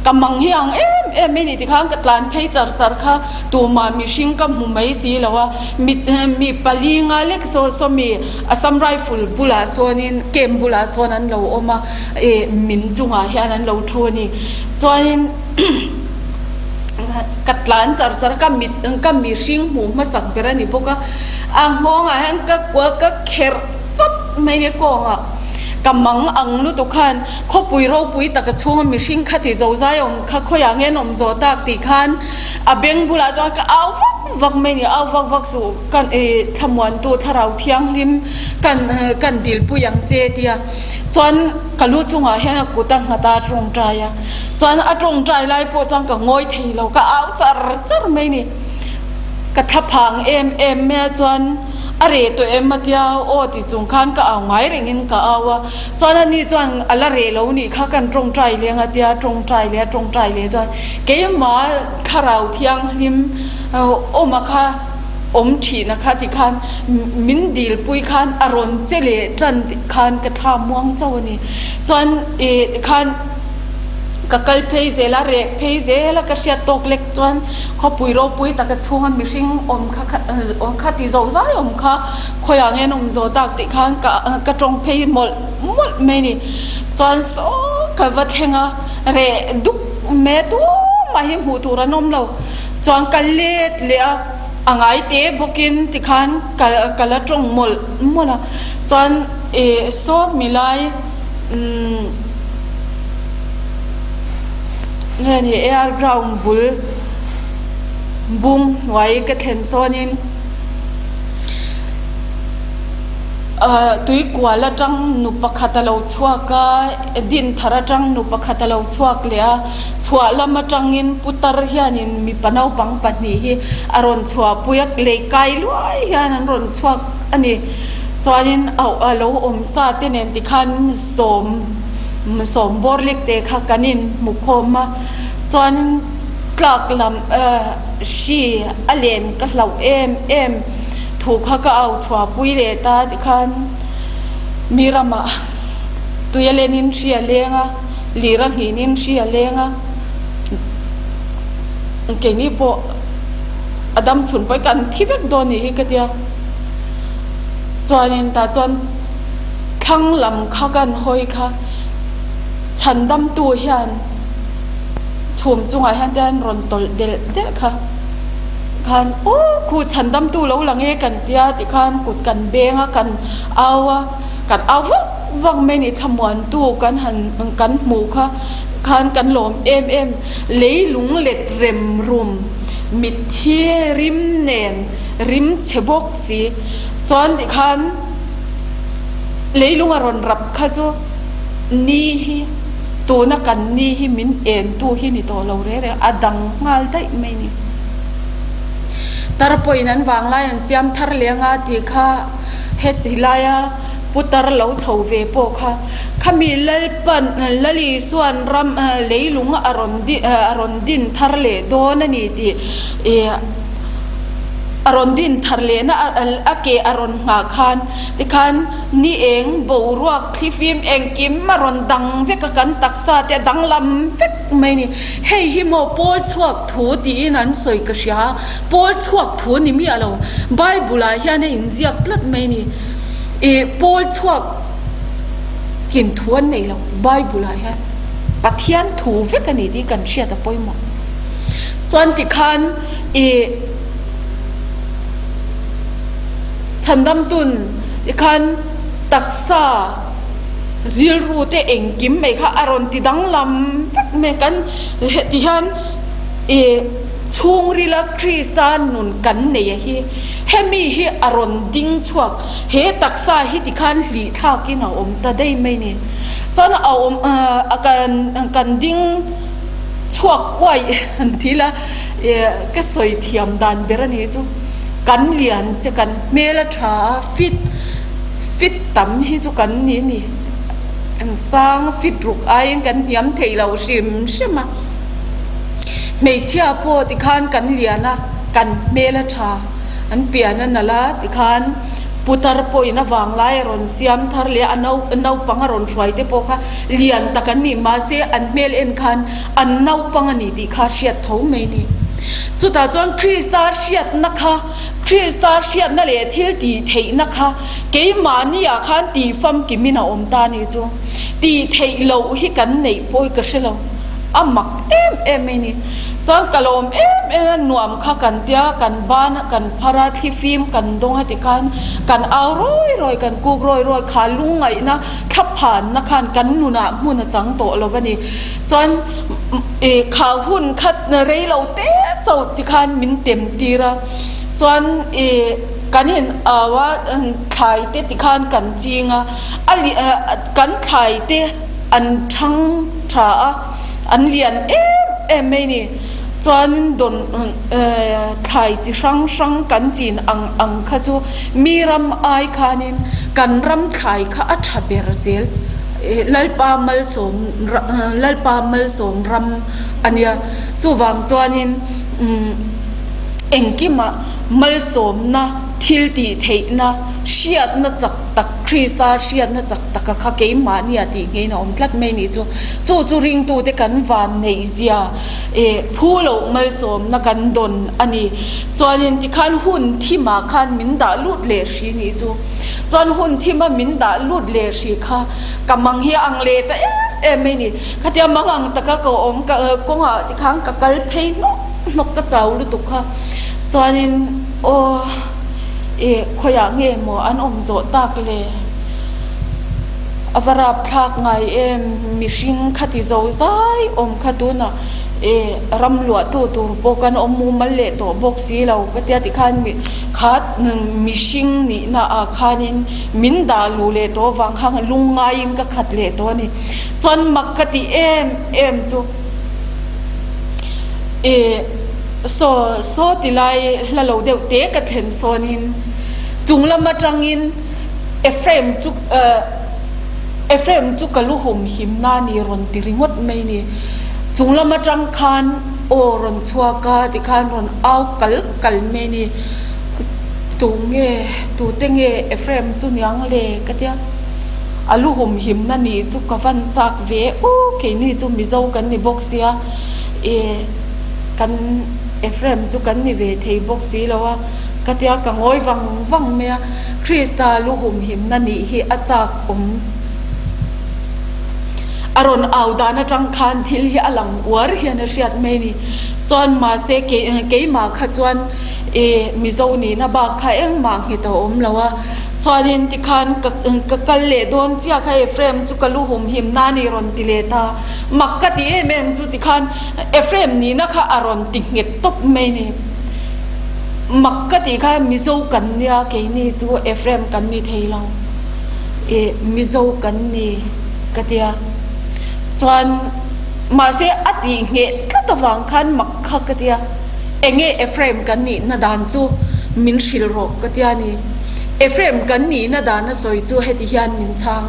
Ka mang hi ang em em mai ni tikhan ka tlan phei char char kha tumah mihring ka hmu mai si lo a, mi mi pali nga lek saw saw mi Assam Rifle bulah sawnin camp bulah sawn an lo awm a, eh min chungah hian an lo thu a ni. Chuanin ka tlan char char a, ka mit ka mihring hmuh hmasak ber a ni bawk a, a nghawngah hian ka kua ka kherh. Chawt mai nge kawngah ka mang ang lutuk khan khawpui ropui taka chhunga mihring kha ti zo zai awm kha khawiah nge an awm zawh tak tih khan a beng bulah chuan ka au vak vak mai ni, au vak vak suh kan ih thlamuantu thlarau thianghlim kan kan dilpui ang che tia chuan ka lu chungah hian a kut a nghat a a tawngtai a chuan a tawngtai lai pawh chuan ka ngawi thei lo ka au char char mai ni ka thlaphang em em mai a chuan. A reh tawh em a tia aw ti chung khan ka au ngai rengin ka au a, chuan ani chuan a la reh lo nih kha kan tawngtai leng a tia tawngtai leh a tawngtai leh chuan keimah thlarau thianghlim awma kha awm thihna kha ti khan min dilpui khan a rawn che leh tan tih khan ka thla muang chauh a ni chuan ih tikhan ka kal phei zel a reh phei zel a ka hriat tawk lek chuan Khawpui ropui taka chhunga mihring awm kha kha ti zo zai awm kha khawiah nge an awm zawh tak tih khan ka ka tawng phei mawlh mawlh mai a ni. Chuan saw ka va thleng a, reh duk mai a tumah hi hmuh tur an awm lo. Chuan ka let leh a, a ngai te bawkin tikhan ka ka la tawng mawlh mawlh a. Chuan ih saw milai umm. Nge ni air ground bul bung hnuai ka thlen sawnin ah tuikual atang nu pakhat a lo chhuak a dinthar atang nu pakhat a lo chhuak leh a chhuah lam atangin putar hianin mipa naupang pahnih hi a rawn chhuahpui a lei kai luai hian an rawn chhuak a ni chuanin a lo awm sa te nen tikhan sawm. Sawm bawr lek te kha kan in hmu khawm a, chuan tlak lam hri a len ka hlauh em em thu kha ka au chhuah pui leh ta tikhan mi ramah tui a len in hri a leng a, lir a nghin in hri a leng a, keini pawh a dam chhun pawh kan thi vek dawn nih hi ka tia, chuanin tah chuan. Thlang lam kha kan hawi kha. Chhandamtu hian chhum chungah hian te an rawn tawlh delh delh kha khan aw khu chhandamtu lo lang e kan tia tikhan kut kan beng a kan au a kan au vak vak mai a ni thlamuantu kan han kan hmuh kha khan kan lawm em em leilung let rem rum mitthi rim nen rim chhe bawk si chuan tikhan leilung a rawn rap kha chu. Ni hi tuna kan ni hi min entu hi ni tawh lo reng reng a dang nghal daih mai ni. Tar pawhin an vanglai an siam thar leh anga tih kha heti laia putar lo chho ve pawh kha khami Lalpan Lalisuan ram leilung a rawn a rawn din thar leh dawn a ni tih ih a rawn din thar lehna a ke a rawn nghah khan tikhan Ni eng boruak thlifim engkim a rawn dang vek a, kan taksa te a danglam vek mai a ni. Hei hi maw Paul chhuak thu tiin an sawi ka hria a, Paul chhuak thu ni miah lo, Bible ah hian a inziak tlat mai a ni. Ih Paul chhuak kin thu an nei lo, Bible ah hian Pathian thu vek a ni tih kan hriat a pawimawh. Chuan tikhan ih. Chhandamtun tikhan taksa rilru te engkim mai kha a rawn ti danglam vek mai a, kan heti hian ih chhungrila Krista nun kan nei a hi hemi hi a rawn ding chhuak he taksa hi tikhan hlih thlakin a awm ta daih mai a ni chuan a awm ah kan kan ding chhuak uaih an ti ila ih ka sawi thiam dan ber a ni chu. Kan lian che kan hmel a tha a, fit fit tam hi chu kan ni a ni. Kan sang fit ruk aiin kan hniam thei lo hrim hrim a. Hmeichhia pawh tikhan kan lian a, kan hmel a tha. An pian a nalh a, tikhan putar pawhin a vanglai a rawn siam thar leh a, a naupang a rawn hruai te pawh kha lian tak an ni. Mahse an hmel en khan an naupang a ni tih kha hriat tho mai a ni. Chutah chuan Krista hriatna kha, Krista hriatna leh thil tih theihna kha keimahniah khan tih famkimin a awm ta a nih chu. Tih theih loh hi kan neih pawh hi ka hre lo. A mak em em mai a ni. Chuan ka lawm em em a, nuam kha kan tia, kan ban a, kan phar a, thlifim kan dawng a tikhan kan au rawi rawi, kan kuk rawi rawi kha lungngaihna thlaphanna khan kan nunah hmun a chang tawh lo va ni. Chuan. I kha hun khat rei lo te chauh ti khan min tem tir a, chuan i kan in au a thlai te ti khan kan ching a, a kan thlai te an thang tha a, an lian em em mai ni, chuan dawn thlai chi hrang hrang kan chin ang ang kha chu mi ram ai khanin kan ram thlai kha a tha ber zel. Lalpa malsawm Lalpa malsawm ram a nia. Chuvang chuanin engkimah malsawmna thil tih theihna hriatna chak tak Krista hriatna chak taka kha keimahnia tih ngeiin a awm tlat mai nih chu. Chu chu ringtute kan van neihzia phu loh malsawmna kan dawn a ni. Chuanin tikhan hun thimah khan min dah lut leh hri nih chu. Chuan hun thima min dah lut leh hrih kha ka mang hi a ang leh ta em em mai ni. Khatia mang ang taka ka awm ka kawngah tikhan ka kal phei hnawk hnawk ka chau lutuk kha. Chuanin aw ih khawiah nge maw an awm zawh tak le? A va rap thlak ngai em mihring khati zo zai awm kha tunah ih ram luahtu tur pawh kan awm mumal leh tawh bawk si lo ka tia tikhan Kha mihring nihna ah khanin min dah luh leh tawh avang khan lungngaiin ka khat leh tawh a ni. Chuan mak ka tih em em chu ih saw saw ti lai hla lo deuh te ka thlen sawnin chung lam atangin Ephraim chu Ephraim chu ka lu hum him na ni rawn ti ringawt mai ni. Chung lam atang khan aw rawn chhuak a tikhan rawn au kal Kal mai ni, tu nge, tute nge Ephraim chu niang le ka tia, a lu hum himna nih chu ka van chak ve u, keini chu Mizo kan ni bawk sia, e kan Ephraim chu kan ni ve thei bawk si lo a, ka tia ka ngawi vang vang mai a, Krista lu hum himna nih hi a chak awm. A rawn au dan atang khan thil hi a lang uar hian a hriat mai a ni. Chuan mahse keimah kha chuan e Mizo nihna bak kha engmah nghet a awm lo a. Chuanin tikhan ka ka kal leh dawn chiah kha Ephraim chu ka lu humhim na a ni rawn ti leh ta. Mak ka ti em em chu tikhan Ephraim nihna kha a rawn ti nghet tawp mai a ni. Mak ka tih kha Mizo kan nia keini chu Ephraim kan ni thei lo. E Mizo kan ni. Ka ti a, chuan mahse a tih ngheh tlat avang khan mak kha ka ti a, enge Ephraim kan nihna dan chu min hrilh rawh ka ti a ni. Ephraim kan nihna dan a sawi chu heti hian min chhang.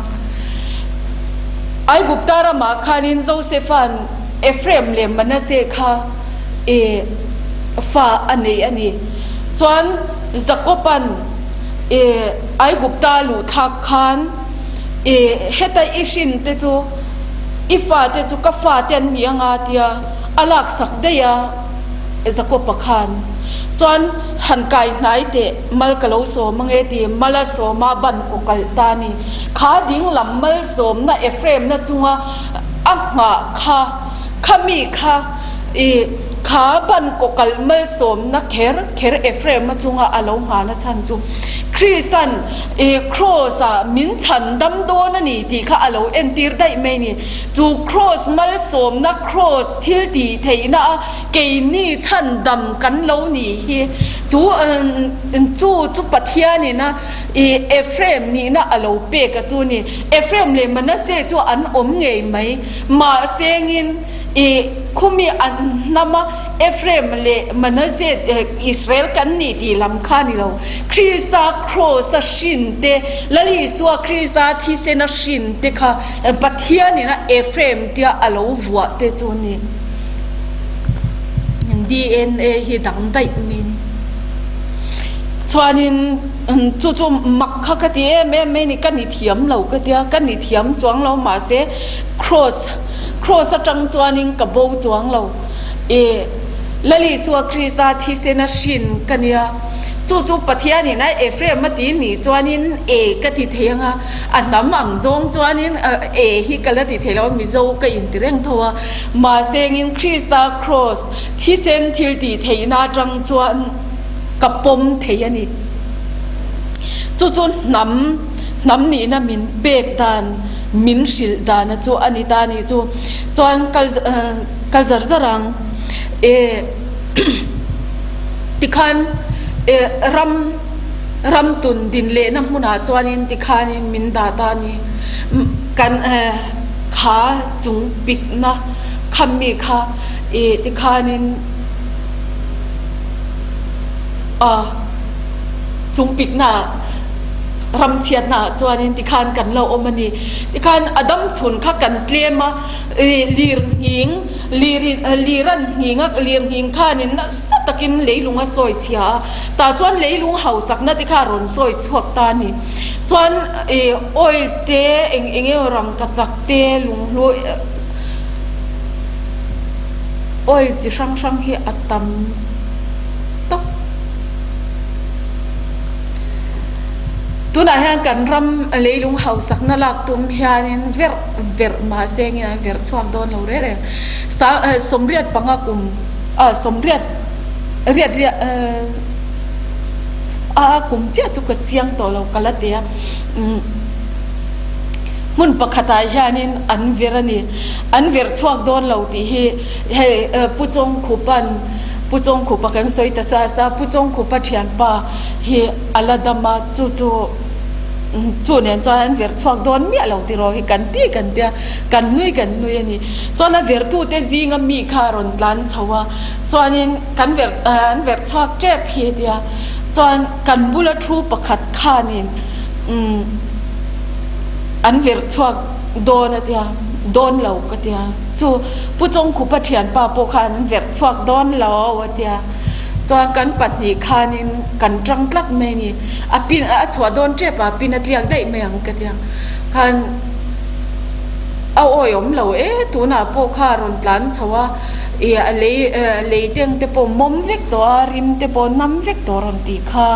Aigupta ramah khanin Josepha'n Ephraim leh Manasseh kha e fa a nei a ni. Chuan Jakoba'n e Aigupta luhthlak khan. I heta i hrin te chu i fate chu ka fate an ni anga tia a laksak daih a Jakob-a khan chuan han kai hnai teh mal ka lo sawm ange ti mal a sawm a ban kaw kalh ta a ni. Kha ding lam mal sawmna Ephraim-na chunga a nghah kha khami kha i kha ban kaw kalh malsawmna kher kher Ephraim-a chunga a lo nghahna chhan chu Krista'n I Kraws ah min chhan dam dawn a ni tih kha a lo entir daih mai a ni. Chu Kraws malsawmna, Kraws thil tih theihna a keini chhan dam kan lo nih hi. Chu chu chu Pathianin a i Ephraim nihna a lo pek a chu ni. Ephraim leh Manasseh chu an awm ngei mai. Mahsengin i khumi an hnam a. Ephraim leh Manasseh Israel kan nih tih lam kha ni lo. Krista kraws a hrin te, Lal Isua Krista thisen a hrin te kha Pathianin a Ephraim tia a lo vuah te chu a ni. DNA hi dang daih mai a ni. Chuanin chu chu mak kha ka ti em em mai a ni, ka ni thiam lo ka tia, ka ni thiam chuang lo mahse kraws kraws atang chuanin ka bo chuang lo. I Lal Isua Krista thisen a hrin ka nia. Chu chu Pathianin a Ephraim a ti nih chuanin e ka ti thei ang a, a hnam ang zawng chuanin e hi ka la ti thei lo a, Mizo ka inti reng tho a. Mahse engin Krista Kraws thisen thil tih theihna atang chuan ka pawm thei a ni. Chu chu hnam hnam nihna min pek dan, min hrilh dana chu a ni ta a nih chu. Chuan kal. Kal zar zar ang e tikhan e ram ram tun din lehna hmunah chuanin tikhanin min dah ta a ni. Kan kha chung pikna khammi kha e tikhanin a chung pikna ram chhiatna ah chuanin tikhan kan lo awm a ni. Tikhan a dam chhun kha kan tlem a. Lir nghing, lir lir an nghing a, lir nghing khanin nasa takin leilung a sawi chhia a, tah chuan leilung hausakna te kha a rawn sawi chhuak ta a ni. Chuan ih oil te eng eng emaw rangkachak te lunghlu oil chi hrang hrang hi a tam tawp. Tunah hian kan ram leilung hausakna lak tum hianin verh. Verh mahse engin an verh chhuak dawn lo reng reng. Sa sawmriat panga kum ah sawmriat riat riat a kum chiah chu ka chiang tawh lo ka la ti a. Hmun pakhatah hianin an verh a ni. An verh chhuak dawn lo tih hi hei Pu Chawngkhupa'n Pu Chawngkhupa kan sawi ta sa sa Pu Chawngkhupa thianpa hi a la dam a chu chu. Chu nen chuan an ver chhuak dawn miah lo tiraw hi kan ti kan tia, kan nui kan nui a ni. Chuan a vertute zinga mi kha a rawn tlan chho a, chuanin kan ver an ver chhuak tep hi a tia, chuan kan bula thu pakhat khanin umm an ver chhuak dawn a tia, dawn lo ka tia, chu Pu Chawngkhupa thianpa pawh khan an ver chhuak dawn lo a tia. Chuan kan pahnih khanin kan tang tlat mai a ni. A pin a chhuah dawn tep a, a pin a tliak daih mai ang ka ti ang. Khan A awi awm lo e, tunah pawh kha a rawn tlan chho a, ih a lei lei teng te pawh mawm vek tawh a, rim te pawh nam vek tawh a rawn tih kha.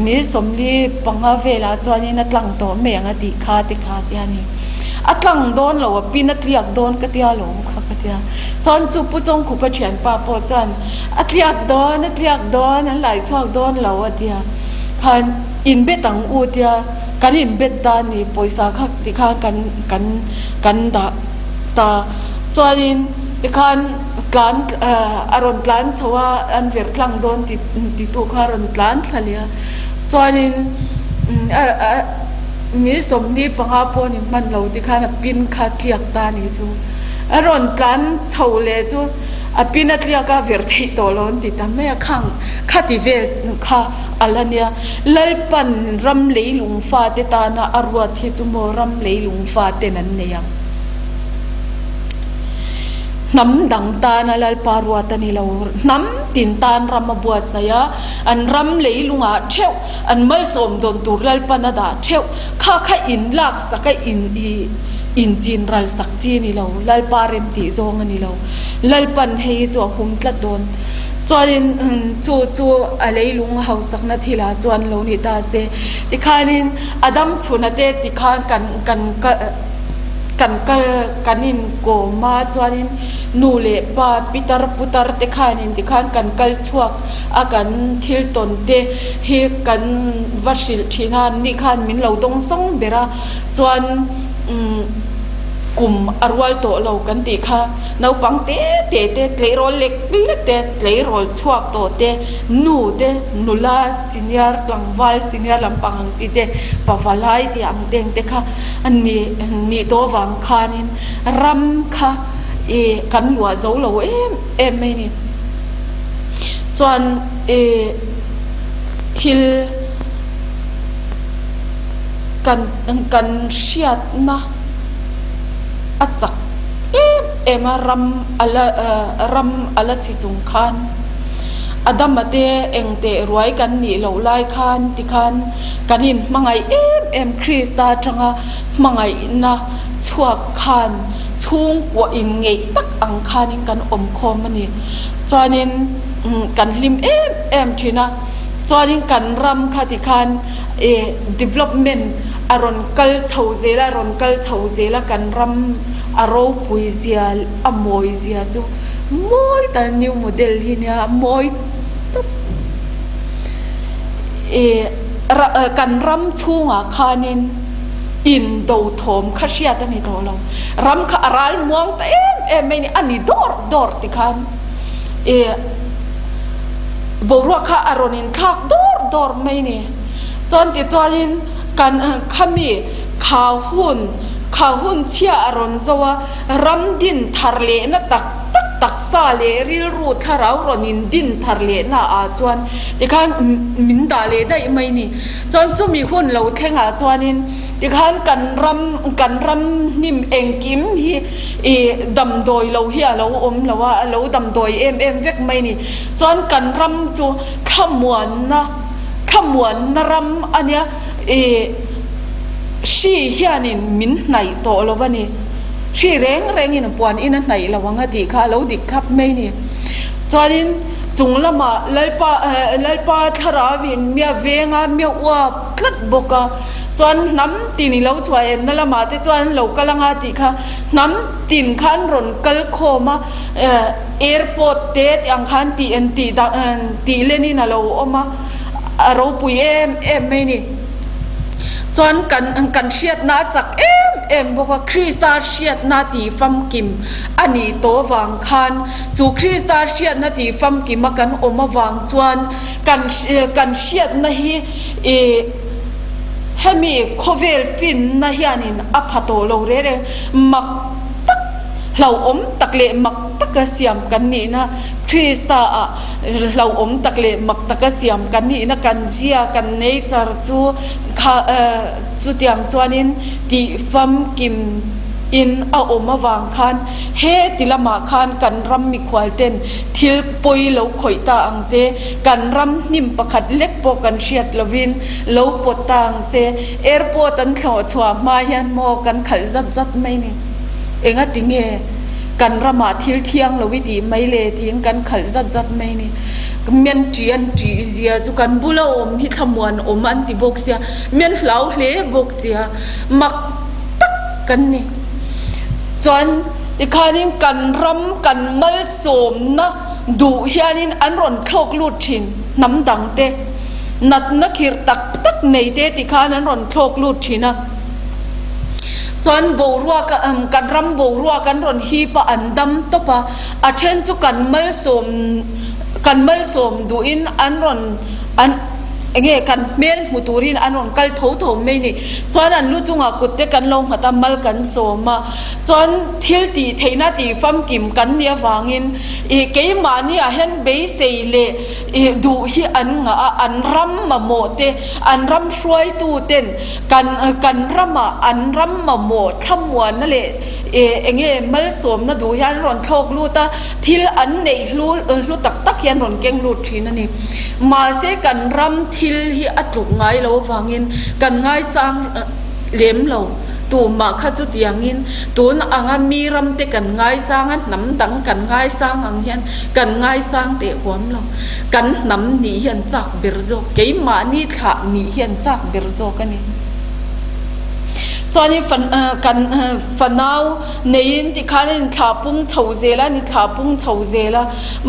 Mi 45 velah chuanin a tlang tawh mai ang a tih kha te kha tia ni. A tlang dawn lo, a pin a tliak dawn ka tia lawm kha ka tia. Chuan chu Pu Chawngkhupa thianpa pawh chuan a tliak dawn, a tliak dawn, an lai chhuak dawn lo a tia. Khan inbet ang u tia. Kan inbet ta a ni, pawisa kha tikhan kan kan kan dah ta. Chuanin tikhan tlan a rawn tlan chho a, an verh tlang dawn ti titu kha a rawn tlan thla leh a. Chuanin mi 45 pawh ni hman lo tikhan a pin kha tliak ta a ni chu. A rawn tlan chho leh chu a pin a tliak a, verh theih tawh lo an ti ta mai a, khang khati vel kha. A la nia, Lalpan ram leilung fate tana a ruat hi chu maw ram leilung faten an nei ang. Hnam dang tana Lalpa ruat a ni lo. Hnam tin tan ram a buatsaih a, an ram leilungah theuh an malsawm dawn tur Lalpan a dah theuh. Kha kha in laksak a in i inchin ralsak chi a ni lo. Lalpa rem tih zawng a ni lo. Lalpan hei hi chu a hum tlat dawn. Chuanin chu chu a leilung hausakna thilah chuan lo ni ta se. Tikhanin a dam chhuna te tikhan kan kan kan kal kan inkawm a, chuanin nu leh pa pitar putar te khanin tikhan kan kal chhuak a, kan thil tawn te hi kan va hrilh thin a, anni khan min lo dawngsawng ber a, chuan kum a rual tawh lo kan tih kha. Naupang te te te, tleirawl lek lek te, tleirawl chhuak tawh te, nu te, nula senior, tlangval senior lampang ang chi te, pavalai tih ang teng te kha a ni nih tawh avang khanin ram kha ih kan luah zo lo em em mai a ni. Chuan ih thil kan kan hriatna a chak. Em em a ram a la ram a la chhi chung khan Adama te eng teh ruai kan nih loh lai khan tikhan kan in hmangaih em em Krista atanga hmangaihna chhuak khan chhungkua in ngeih tak ang khanin kan awm khawm a ni. Chuanin kan hlim em em thin a, chuanin kan ram kha tikhan ih development a rawn kal chho zel a, a rawn kal chho zel a, kan ram a ropui zia a mawi zia chu mawi tak new model hi nia a mawi tawp ih kan ram chhungah khanin in do thawm kha hriat a ni tawh lo, ram kha a ral muang ta em em mai a ni, a ni dawr dawr tikhan ih boruak kha a rawn inthlak dawr dawr mai a ni. Chuan tichuanin kan khami kha hun kha hun chhia a rawn zo a, ram din thar lehna tak tak taksa leh rilru thlarau rawn in din thar lehna ah chuan tikhan min dah leh daih mai ni. Chuan chumi hun lo thlengah chuanin tikhan kan ram kan ram hnim engkim hi ih damdawi lo hi a lo awm lo a, a lo damdawi em em vek mai ni. Chuan kan ram chu thlamuanna. Thlamuanna ram a nia, ih hri hianin min hnaih tawh lo a ni. Hri reng rengin puan in a hnaih lo ang a tih kha a lo dik thlap mai ni. Chuanin chung lamah Lalpa Lalpa thlarauin mia venga mia uap tlat bawk a, chuan hnam tin i lo chhuah enna lamah te chuan an lo kal anga tih kha hnam tin kha an rawn kal khawm a. Airport te tih ang khan tih en tih dah tih len in a lo awm a, a ropui em em mai a ni. Chuan kan kan hriatna a chak em em bawk a, Krista hriatna tih famkim a nih tawh avang khan chu Krista hriatna tih famkim a kan awm avang chuan kan kan hriatna hi ih hemi khawvel finna hianin a pha tawh lo reng reng mak tak Hlauhawm tak leh mak taka siam kan nihna, Krista-ah hlauhawm tak leh mak taka siam kan nihna kan zia, kan nature chu kha chutiang chuanin tih famkim in a awm avang khan he ti lamah khan kan ram mikhual ten thil pawi lo khawih ta ang se, kan ram hnim pakhat lek pawh kan hriat lovin lo pawt ta ang se, airport an thlawh chhuah hma hian maw kan khalh zat zat mai ni. Engati nge kan ramah thil thiang lo i tih mai le tiin kan khalh zat zat mai ni. Mian ṭih an ṭih zia chu kan bula awm hi thlamuan awm an ti bawk sia, mian hlau hle bawk sia, mak tak kan ni. Chuan tikhanin kan ram kan malsawmna duh hianin an rawn thlawk lut thin hnam dangte, natna khirh tak tak nei te tikhan an rawn thlawk lut thin a. Chuan boruak kan ram boruak an rawn hip a, an dam tawp a, a then chu kan malsawm kan malsawm duhin an rawn an enge kan hmel hmu turin an rawn kal tho tho mai ni. Chuan an lu chungah kut te kan lo nghat a, mal kan sawm a, chuan thil tih theihna tih famkim kan nih avangin ih keimahni ah hian beisei leh ih duh hi an ngah a, an ram mamawh te an ram hruaitu ten Kan kan ramah an ram mamawh thlamuanna leh eng nge malsawmna duh hian rawn thlawk lut a, thil an neih hlu hlu tak tak hian rawn keng lut thin a ni. Mahse kan ram thil hi a tluk ngai lo avangin kan ngaisang lem lo. Tumah kha chutiangin tun anga mi ramte kan ngaisang a, hnam dang kan ngaisang ang hian kan ngaisang teh huam lo. Kan hnam nih hian chak ber zawk, keimahni thlah nih hian chak ber zawk a ni. Chuanin fan kan fanau neiin tikhan a inthlah pung chho zel a, an inthlah pung chho zel a.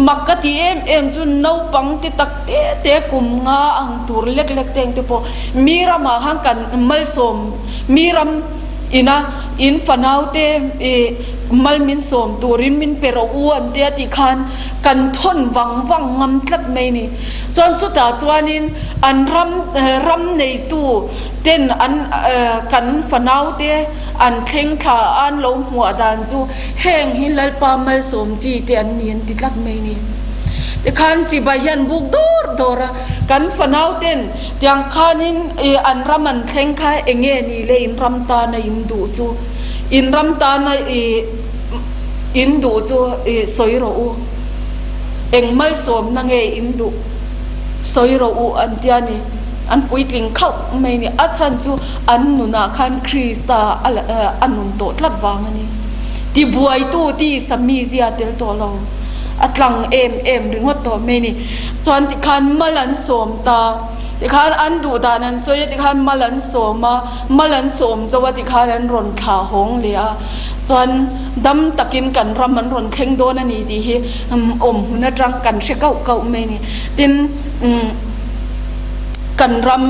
Mak ka ti em em chu naupang te tak te te kum nga ang tur lek lek te ang te pawh mi ramah khan kan malsawm mi ram ina in fanau te ih mal min sawm turin min pe rawh u an tia tih khan kan thawn vang vang ngam tlat mai a ni. Chuan chutah chuanin an ram ram neitu ten an kan fanau te an thleng thla a an lo hmuah dan chu heng hi Lalpa malsawm chi te an ni an ti tlat mai a ni. Tikhan chibai hian buk dawr dawr a, kan fanau ten tiang khanin an ram an thleng kha eng nge ni le in ram tana in duh chu in ram tana in duh chu sawi rawh u. Eng malsawmna nge in duh? Sawi rawh u an tia ni. An puitling khauh mai ni. A chhan chu an nunah khan Krista a nun tawh tlat vang a ni. Tibuaitu tisa mizia tel tawh lo. A tlang em em ringawt tawh mai ni. Chuan tikhan mal an sawm ta. Tikhan an duh dan an sawi a, tikhan mal an sawm a. Mal an sawm zo a tikhan an rawn thlah hawng leh a, chuan dam takin kan ram an rawn thleng dawn a ni tih hi awm hmun atang kan hre kauh kauh mai a ni. Tin, kan ram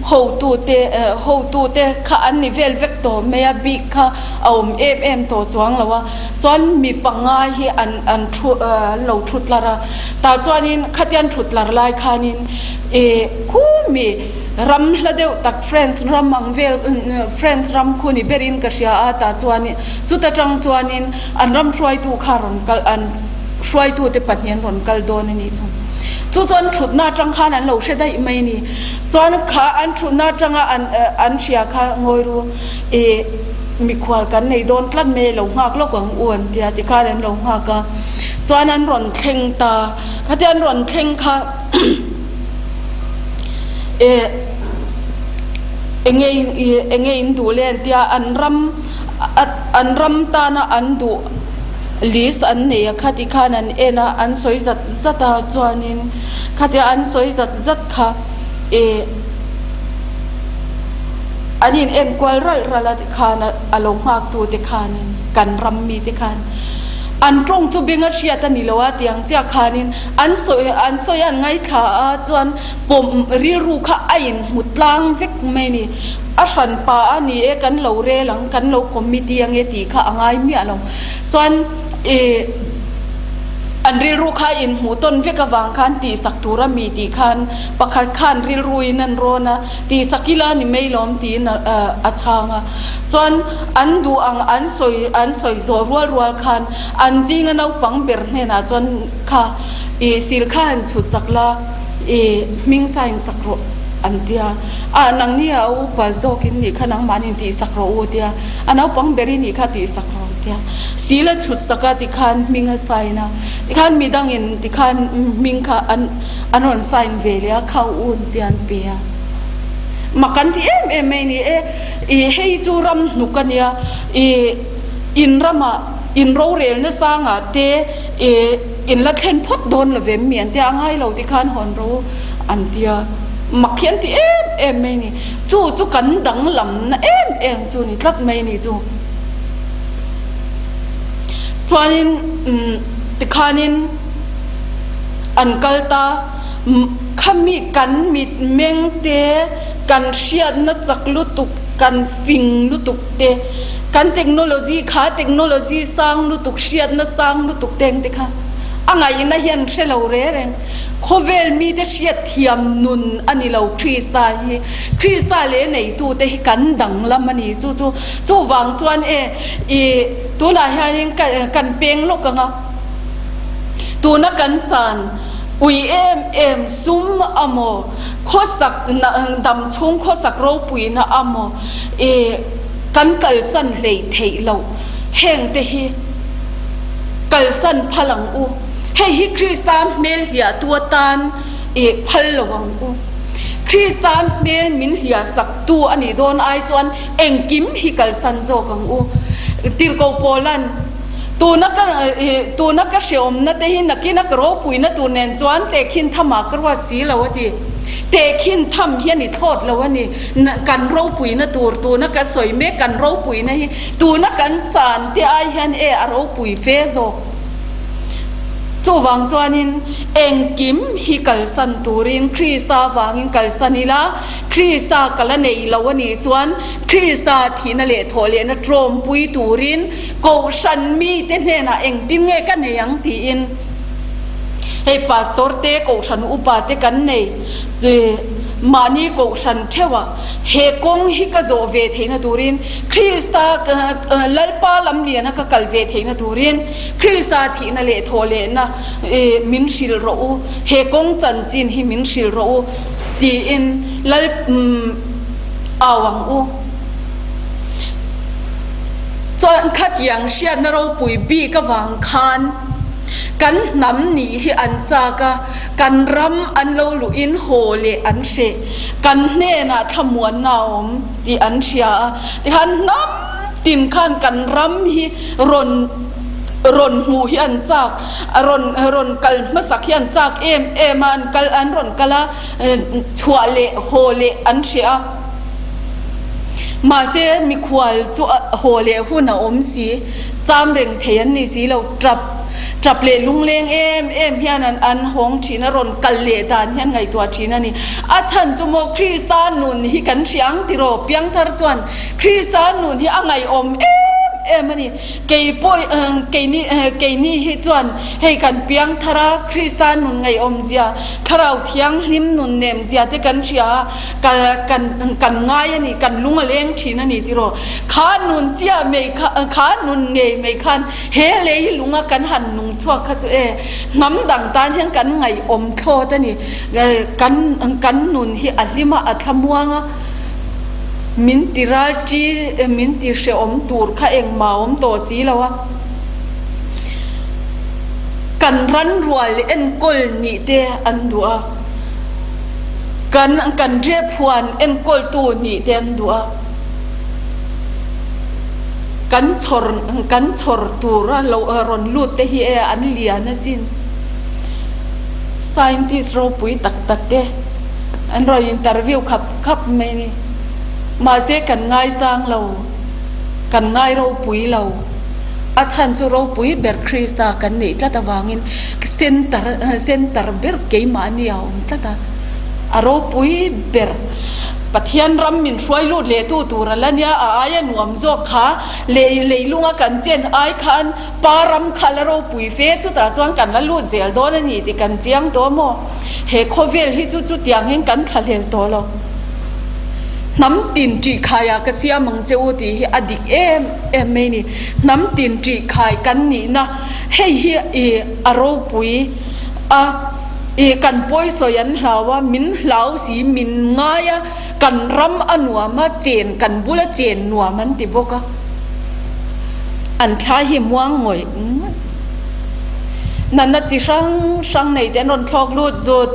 hotute hotute kha an ni vel vek tawh mai a, bik kha a awm em em tawh chuang lo a, chuan mi panga hi an an thu an lo thu tlar a, tah chuanin khatiang thu tlar lai khanin ih khumi Ram hla deuh tak France ram ang vel France ram khu ni berin ka hria a tah chuanin chuta tang chuanin an ram hruaitu kha rawn kal an hruaitu te pahnih an rawn kal dawn a nih chu. Chu chuan thutna atang khan an lo hre daih mai a ni. Chuan kha an thutna atanga an an hria kha ngawi ru ih mikhual kan nei dawn tlat mai lo nghak lawk ang u an tia tikhan an lo nghak a chuan an rawn thleng ta khatia an rawn thleng kha Enge enge in duh le an tia an ram an ram tana an duh list an nei a khati khan an en a an sawi zat zat a chuanin khatia an sawi zat zat kha eh an in enkual ralh ralh a tikhan a lo nghak tu te khanin kan ram mi te khan an tawng chu beng a hriat a ni lo a tiang chiah khanin An sawi an sawi an ngaithla a chuan pawm rilru kha a inhmu tlang vek mai a ni. A hran pa a ni e kan lo rel ang kan lo committee ang e tih kha a ngai miah lo. Chuan ih an rilru kha a inhmuh tawn vek avang khan tihsak tur a mi tih khan pakhat khan rilru in an rawn a tihsak ila ni mai lawm tiin a chhang a. Chuan an duh ang an sawi an sawi zawh rual rual khan an zinga naupang ber hnenah chuan Kha i sil kha han chhut sak la, i hming sign sak rawh an tia. A nangni a upa zawk in nih kha nangmahni in tih sak rawh u tia. A naupang ber i nih kha tih sak rawh an tia. Sil a chhut sak a tikhan hming a sign a, tikhan midang in tikhan hming kha an an rawn sign ve leh a, kha u an tia an pe a. Mak an ti em em mai ni e, i hei chu ram hnuk a nia, i. In ramah in rorelna sangah te in la thlen phawt dawn lo vem mi an tia, a ngai lo tikhan hawn ro u an tia. Mak hi an ti em em mai ni. Chu chu kan danglamna em em chu ni tlat mai ni chu. Chuanin tikhanin an kal ta, khami kan mitmeng te, kan hriatna chak lutuk, kan fing lutuk te, kan technology kha technology sang lutuk, hriatna sang lutuk te ang te kha a ngaihna hian hre lo re reng. Khawvel mite hriat thiam nun a ni lo Krista hi. Krista leh neitute hi kan danglam a ni. Chu chu chuvang chuan e i tunah hianin kan peng lawk ang a. Tuna kan chan ui em em sum amaw, khawsak dam chhung khawsak ropuina amaw i kan kalsan hleih theih loh heng te hi kalsan phal ang u. Hei hi Krista hmel hliahtu atan i phal lo ang u. Krista hmel min hliah saktu a nih dawn ai chuan engkim hi kalsan zawk ang u. Tirhkoh Paula'n, Tuna ka tuna ka hreawmna te hi nakina ka ropuina tur nen chuan tehkhin thamah ka ruat si lo a ti. Tehkhin tham hi a ni thlawt lo a ni. Kan ropuina tur tuna ka sawi mek kan ropuina hi tuna kan chan te ai hian e a ropui fe zawk. Chuvang chuanin engkim hi kalsan turin Krista vangin kalsan ila, Krista ka la nei lo a nih chuan Krista thihna leh thawhlehna tawmpui turin Kohhran mite hnenah engtin nge ka nei ang tiin hei Pastor te Kohhran upa te kan nei mahni Kohhran theuhah he kawng hi ka zawh ve theihna turin Krista Lalpa lamliana ka kal ve theihna turin Krista thihna leh thawhlehna min hrilh rawh u, he kawng chanchin hi min hrilh rawh u tiin Lal au ang u. Chuan khatiang hriatna ropui bik avang khan kan hnam nih hi an chak a, kan ram an lo luhin haw leh an hreh, kan hnenah thlamuanna a awm tih an hria a, tikhan hnam tin khan kan ram hi rawn rawn hmuh hi an chak, rawn rawn kal hmasak hi an chak em em a, an kal an rawn kal a, chhuah leh haw leh an hreh a. Mahse, mikhual chu haw leh hun a awm si, cham reng thei an ni si lo, tap tap leh lungleng em em hian an an hawng thin a, rawn kal leh dan hian ngaihtuah thin a ni. A chhan chu maw Krista nun hi kan hria ang tiraw? Piangthar chuan Krista nun hi a ngaihawm em em a ni. Kei pawh keini keini hi chuan hei kan piangthar a, Krista nun ngaihawm zia, Thlarau Thianghlim nun nem zia te kan hria a, ka kan kan ngai a ni, kan lung a leng thin a ni tiraw? Kha nun chiah mai kha kha nun ngei mai khan he lei lunga kan han nung chhuak kha chu e hnam dang tan hian kan ngaihawm thlawt a ni. Kan kan nun hi a hlim a, a thlamuang a. Min ti ral ṭi, min ti hrehawm tur kha engmah a awm tawh si lo a. Kan ran rual enkawl nih te an duh a, kan kan riaphuan enkawltu nih te an duh a. Kan chhawr kan chhawr tura lo rawn lut te hi e an lian asin. Scientist ropui tak tak te an rawn interview khap khap mai ni. Mahse kan ngaisang lo, kan ngai ropui lo. A chhan chu ropui ber Krista kan neih tlat avangin center center ber keimahni a awm tlat a. A ropui ber Pathian ram min hruai lut leh tu tur a la nia, a aia nuam zawk kha lei leilunga kan chen ai khan Pa ram kha la ropui fe chutah chuan kan la lut zel dawn a ni tih kan chiang tawh maw? He khawvel hi chu chutiangin kan thlahlel tawh lo. Hnam tin ṭih khaiah ka siam ang che u tih hi a dik em em mai ni. Hnam tin ṭih khai kan nihna hei hi i a ropui a, i kan pawisawi an hlau a, min hlau si, min ngai a, kan ram a nuam a, chen kan bula chen nuam an ti bawk a. An thla hi muang ngawih ngawih. Natna chi hrang hrang nei te an rawn thlawk lut zut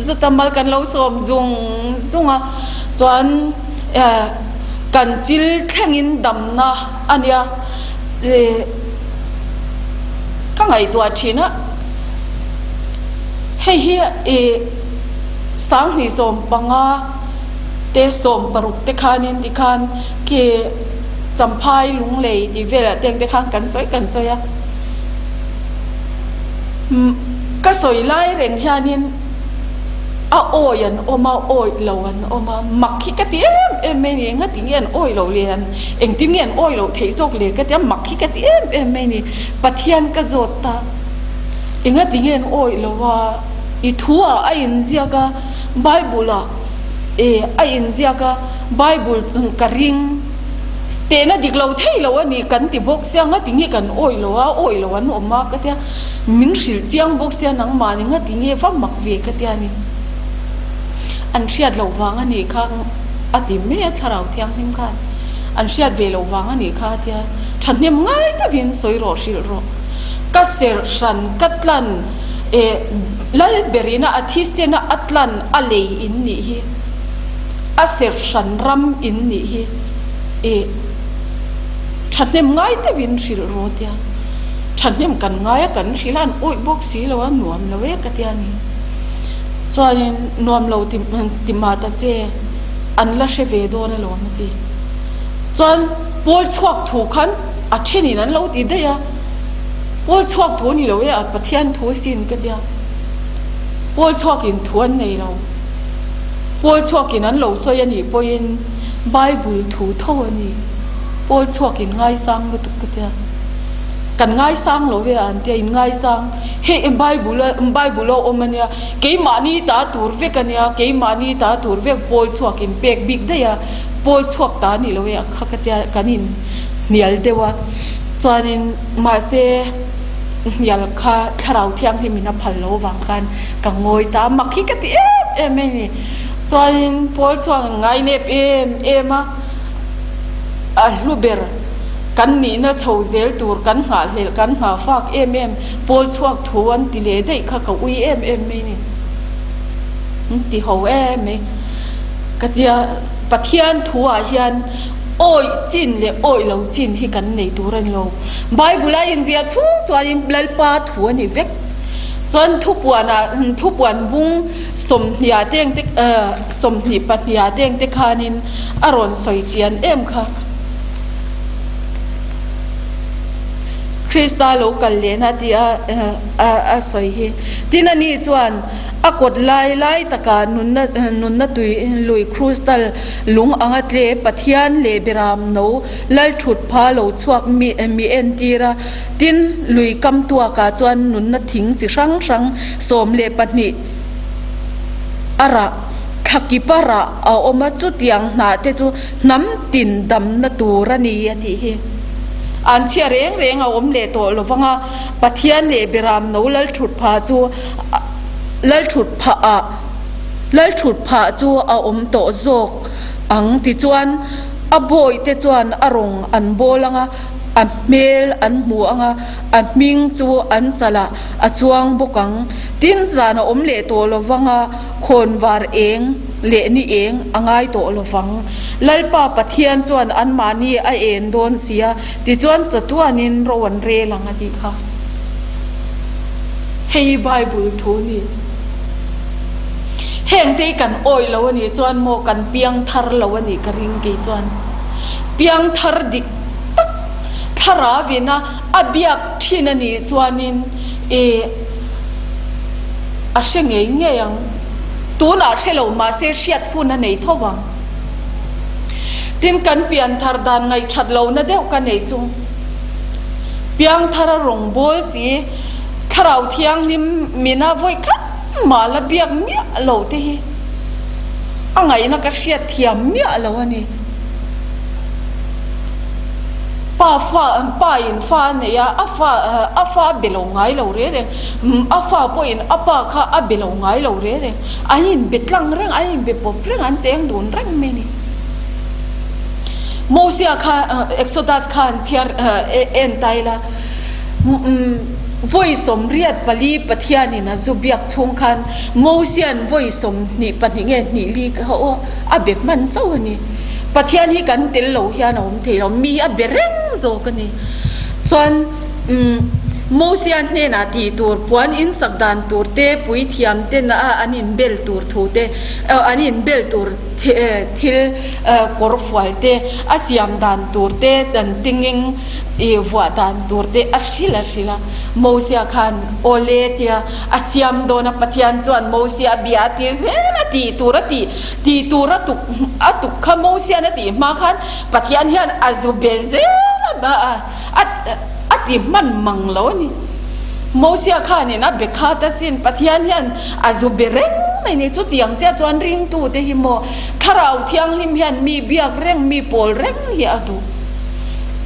zut a, mal kan lo sawm zung zung a, chuan kan chil thlengin damna a nia. Ka ngaihtuah thin a, hei hi ih 2015 te 16 te khanin tikhan khi Champhai Lunglei tih velah te ang te khan kan sawi kan sawi a, ka sawi lai reng hianin a awi an awm a, awi lo an awm a, mak hi ka ti em em mai a ni, engati nge an awi loh le an Engtin nge an awi loh theih zawk le ka ti a, mak hi ka ti em em mai ni. Pathian ka zawt ta, engati nge an awi lo a, i thu ah a inziak a, Bible ah e a inziak a, Bible ka ring tehna dik lo thei lo a ni kan ti bawk sia, ngati nge kan awi lo a, awi lo an awm a ka tia, min hrilh chiang bawk sia nangmahni ngati nge va mak ve ka tia ni. An hriat loh vang a nih kha. A ti mai a, Thlarau Thianghlim khan an hriat ve loh vang a nih kha a ti a, thahnem ngai takin sawi rawh hrilh rawh. Ka serh hran ka tlan e Lal berina a thisena a tlan a lei in nih hi, a serh hran ram in nih hi e thahnem ngai takin hrilh rawh a ti a, thahnem kan ngai a kan hrilh a an awih bawk si lo a nuam lo e ka ti a ni. Chuanin nuam lo ti ti mah ta che, an la hre ve dawn alawm a ti. Chuan pawl chhuak thu khan a thenin an lo ti daih a, pawl chhuak thu ni lo e a Pathian thu sin ka tia. Pawl chhuakin thu an nei lo. Pawl chhuakin an lo sawi a nih pawhin Bible thu tho a ni. Pawl chhuakin ngaisang lutuk ka tia. Kan ngaisang lo e a an tia, in ngaisang. Hei Bible a Bible a awm a nia, keimahni ta tur vek a nia, keimahni ta tur vek pawl chhuak in pek bik daih a, pawl chhuak ta ni lo e a kha ka tia kan in hnial deuh a, chuanin mahse hnial kha thlarau thianghlim in a phal lo vang khan ka ngawi ta a, mak hi ka ti em em mai a ni. Chuanin pawl chhuak in ngainep em em a, a hlu ber. Kan nihna chho zel tur kan nghahhlelh kan nghahfak em em, pawl chhuak thu an ti leh daih kha ka ui em em mai ni. An ti ho em mai. Ka tia Pathian thu ah hian awih chin leh awih lo chin hi kan nei tur a ni lo. Bible a inziah chhung chuanin Lalpa thu a ni vek. Chuan thupuan ah thupuan bung sawmhniah te ang te 20 pahniha te ang te khanin a rawn sawi chian em kha. Krista lo kal lehna tih a a sawi hi. Tin ani chuan a kawt lai lai takah nunna nunna tui lui krustal lung anga tle Pathian leh Beram no lal thut pha lo chhuak mi mi entir a. Tin lui kam tuakah chuan nunna thing chi hrang hrang 12 a rah thla kip a rah a awm a, chutiang hnah te chu hnam tin damna tur a ni a tih hi. An chhia reng reng a awm leh tawh lo vang a, Pathian leh Beram no lal thut phah chu lal thut phah ah lal thut phah chu a awm tawh zawk ang tichuan a bawi te chuan a rawng an bawl ang a, a hmel an hmu ang a, a hming chu an chalah a chuang bawk ang. Tin, zan a awm leh tawh lo vang a, khawnvar eng leh ni eng a ngai tawh lo vang. Lalpa Pathian chuan anmahni a en dawn si a, tichuan chatuanin ro an rel ang a tih kha. Hei hi Bible thu a ni. Hengte hi kan awih lo a nih chuan maw kan piangthar lo a nih ka ring kei chuan. Piangthar dik tak thlarauin a a biak thin a nih chuanin e a hre ngei ngei ang. Tunah hre lo mahse hriat hun a nei tho ang. Tin kan pianthar dan ngaihthat lohna deuh ka nei chu piangthar a rawng bawl si thlarau thianghlim mina vawi khat mah la biak miah lo te hi a ngaihna ka hriat thiam miah lo a ni. Pa fa pa in fa a nei a, a fa a fa a be lo ngai lo reng reng, a fa pawhin a pa kha a be lo ngai lo reng reng, an inbe tlang reng, an inbe pawp reng, an cheng dun reng mai a ni. Mosia kha Exodus kha an chhiar en ta ila, vawi 84 Pathianin a zu biak chhung khan Mosia'n vawi 22 nge hnih li kha aw a be hman chauh a ni. Pathian hi kan tel lo hian a awm thei lo, mi a be reng zawk a ni. Chuan Mosia hnenah tih tur, puan in sak dan tur te, puithiam ten a an inbel tur thu te, an inbel tur thil kawrfual te, a siam dan tur te, dan tingeng i vuah dan tur te a hrilh a hrilh a. Mosia khan aw le tia a siam dawn a, Pathian chuan Mosia a bia a ti zel a, tih tur a tih, tih tur a tuk a tuk kha Mosian a tih hma khan Pathian hian a zu be zel a, a a ti hman mang lo a ni. Mosia khanin a be khat asin, Pathian hian a zu be reng mai ni. Chutiang chiah chuan ringtute hi maw Thlarau Thianghlim hian mi biak reng, mi pawl reng hi a duh.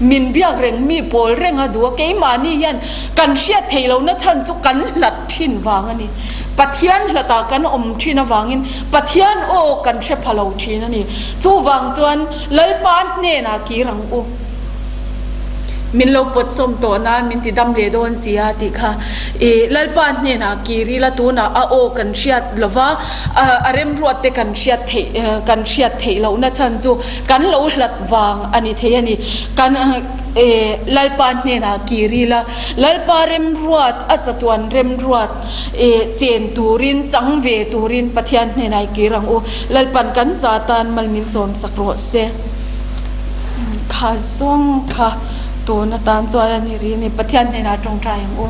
Min biak reng, mi pawl reng a duh a, keimahni hian kan hriat theih lohna chhan chu kan hlat thin vang a ni. Pathian hlatah kan awm thin avangin Pathian aw kan hre pha lo thin a ni. Chuvang chuan Lalpa hnenah kir ang u. Min lo pawt sawm tawh nan min ti dam leh dawn si a tih kha i Lalpa hnenah kir ila tunah a aw kan hriat lova a remruat te kan hriat theih kan hriat theih lohna chhan chu kan lo hlat vang a ni thei a ni. Kan Lalpa hnenah kir ila Lalpa remruat a chatuan remruat chen turin chang ve turin Pathian hnenah i kir ang u. Lalpan kan za tan mal min sawm sak rawh se. Kha zawng kha tun atan chuan a ni ri a ni. Pathian hnenah tawngtai ang u.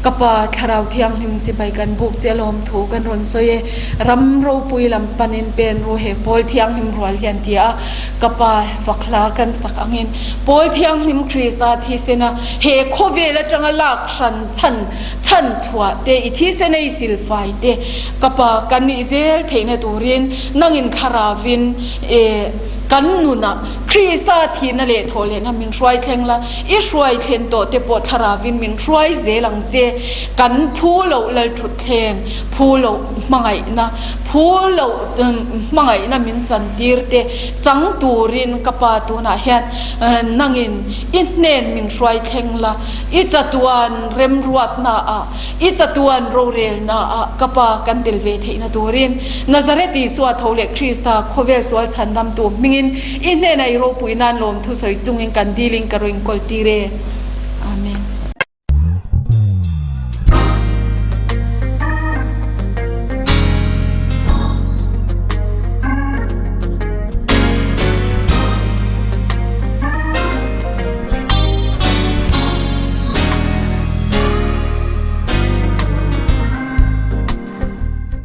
Ka Pa, Thlarau Thianghlim chibai kan buk che alawm thu kan rawn sawi e. Ram ropui lam panin pen ru he Pawl Thianghlim rual hian ti a, ka Pa fak hla kan sak angin Pawl Thianghlim Krista thisena he khawvel atanga lak hran chhan chhan chhuah te i thisena i silfai te ka Pa kan nih zel theihna turin nangin Thlaravin e Kan nunah Krista thihna leh thawhlehna min hruai thleng la, i hruai thlen tawh te pawh Thlarauin min hruai zel ang che. Kan phu loh Lalthutthleng, phu loh hmangaihna, phu loh hmangaihna min chantir te chang turin ka Pa tunah hian nangin i hnen min hruai thleng la, i chatuan remruatnaah, I chatuan rorelnaah ka Pa kan tel ve theihna turin Nazareth Isua tho leh Krista khawvel sual chhandamtu hmingin i hnena i ropui nan lawmthu sawi chungin kan dilin ka rawin kawl tir e.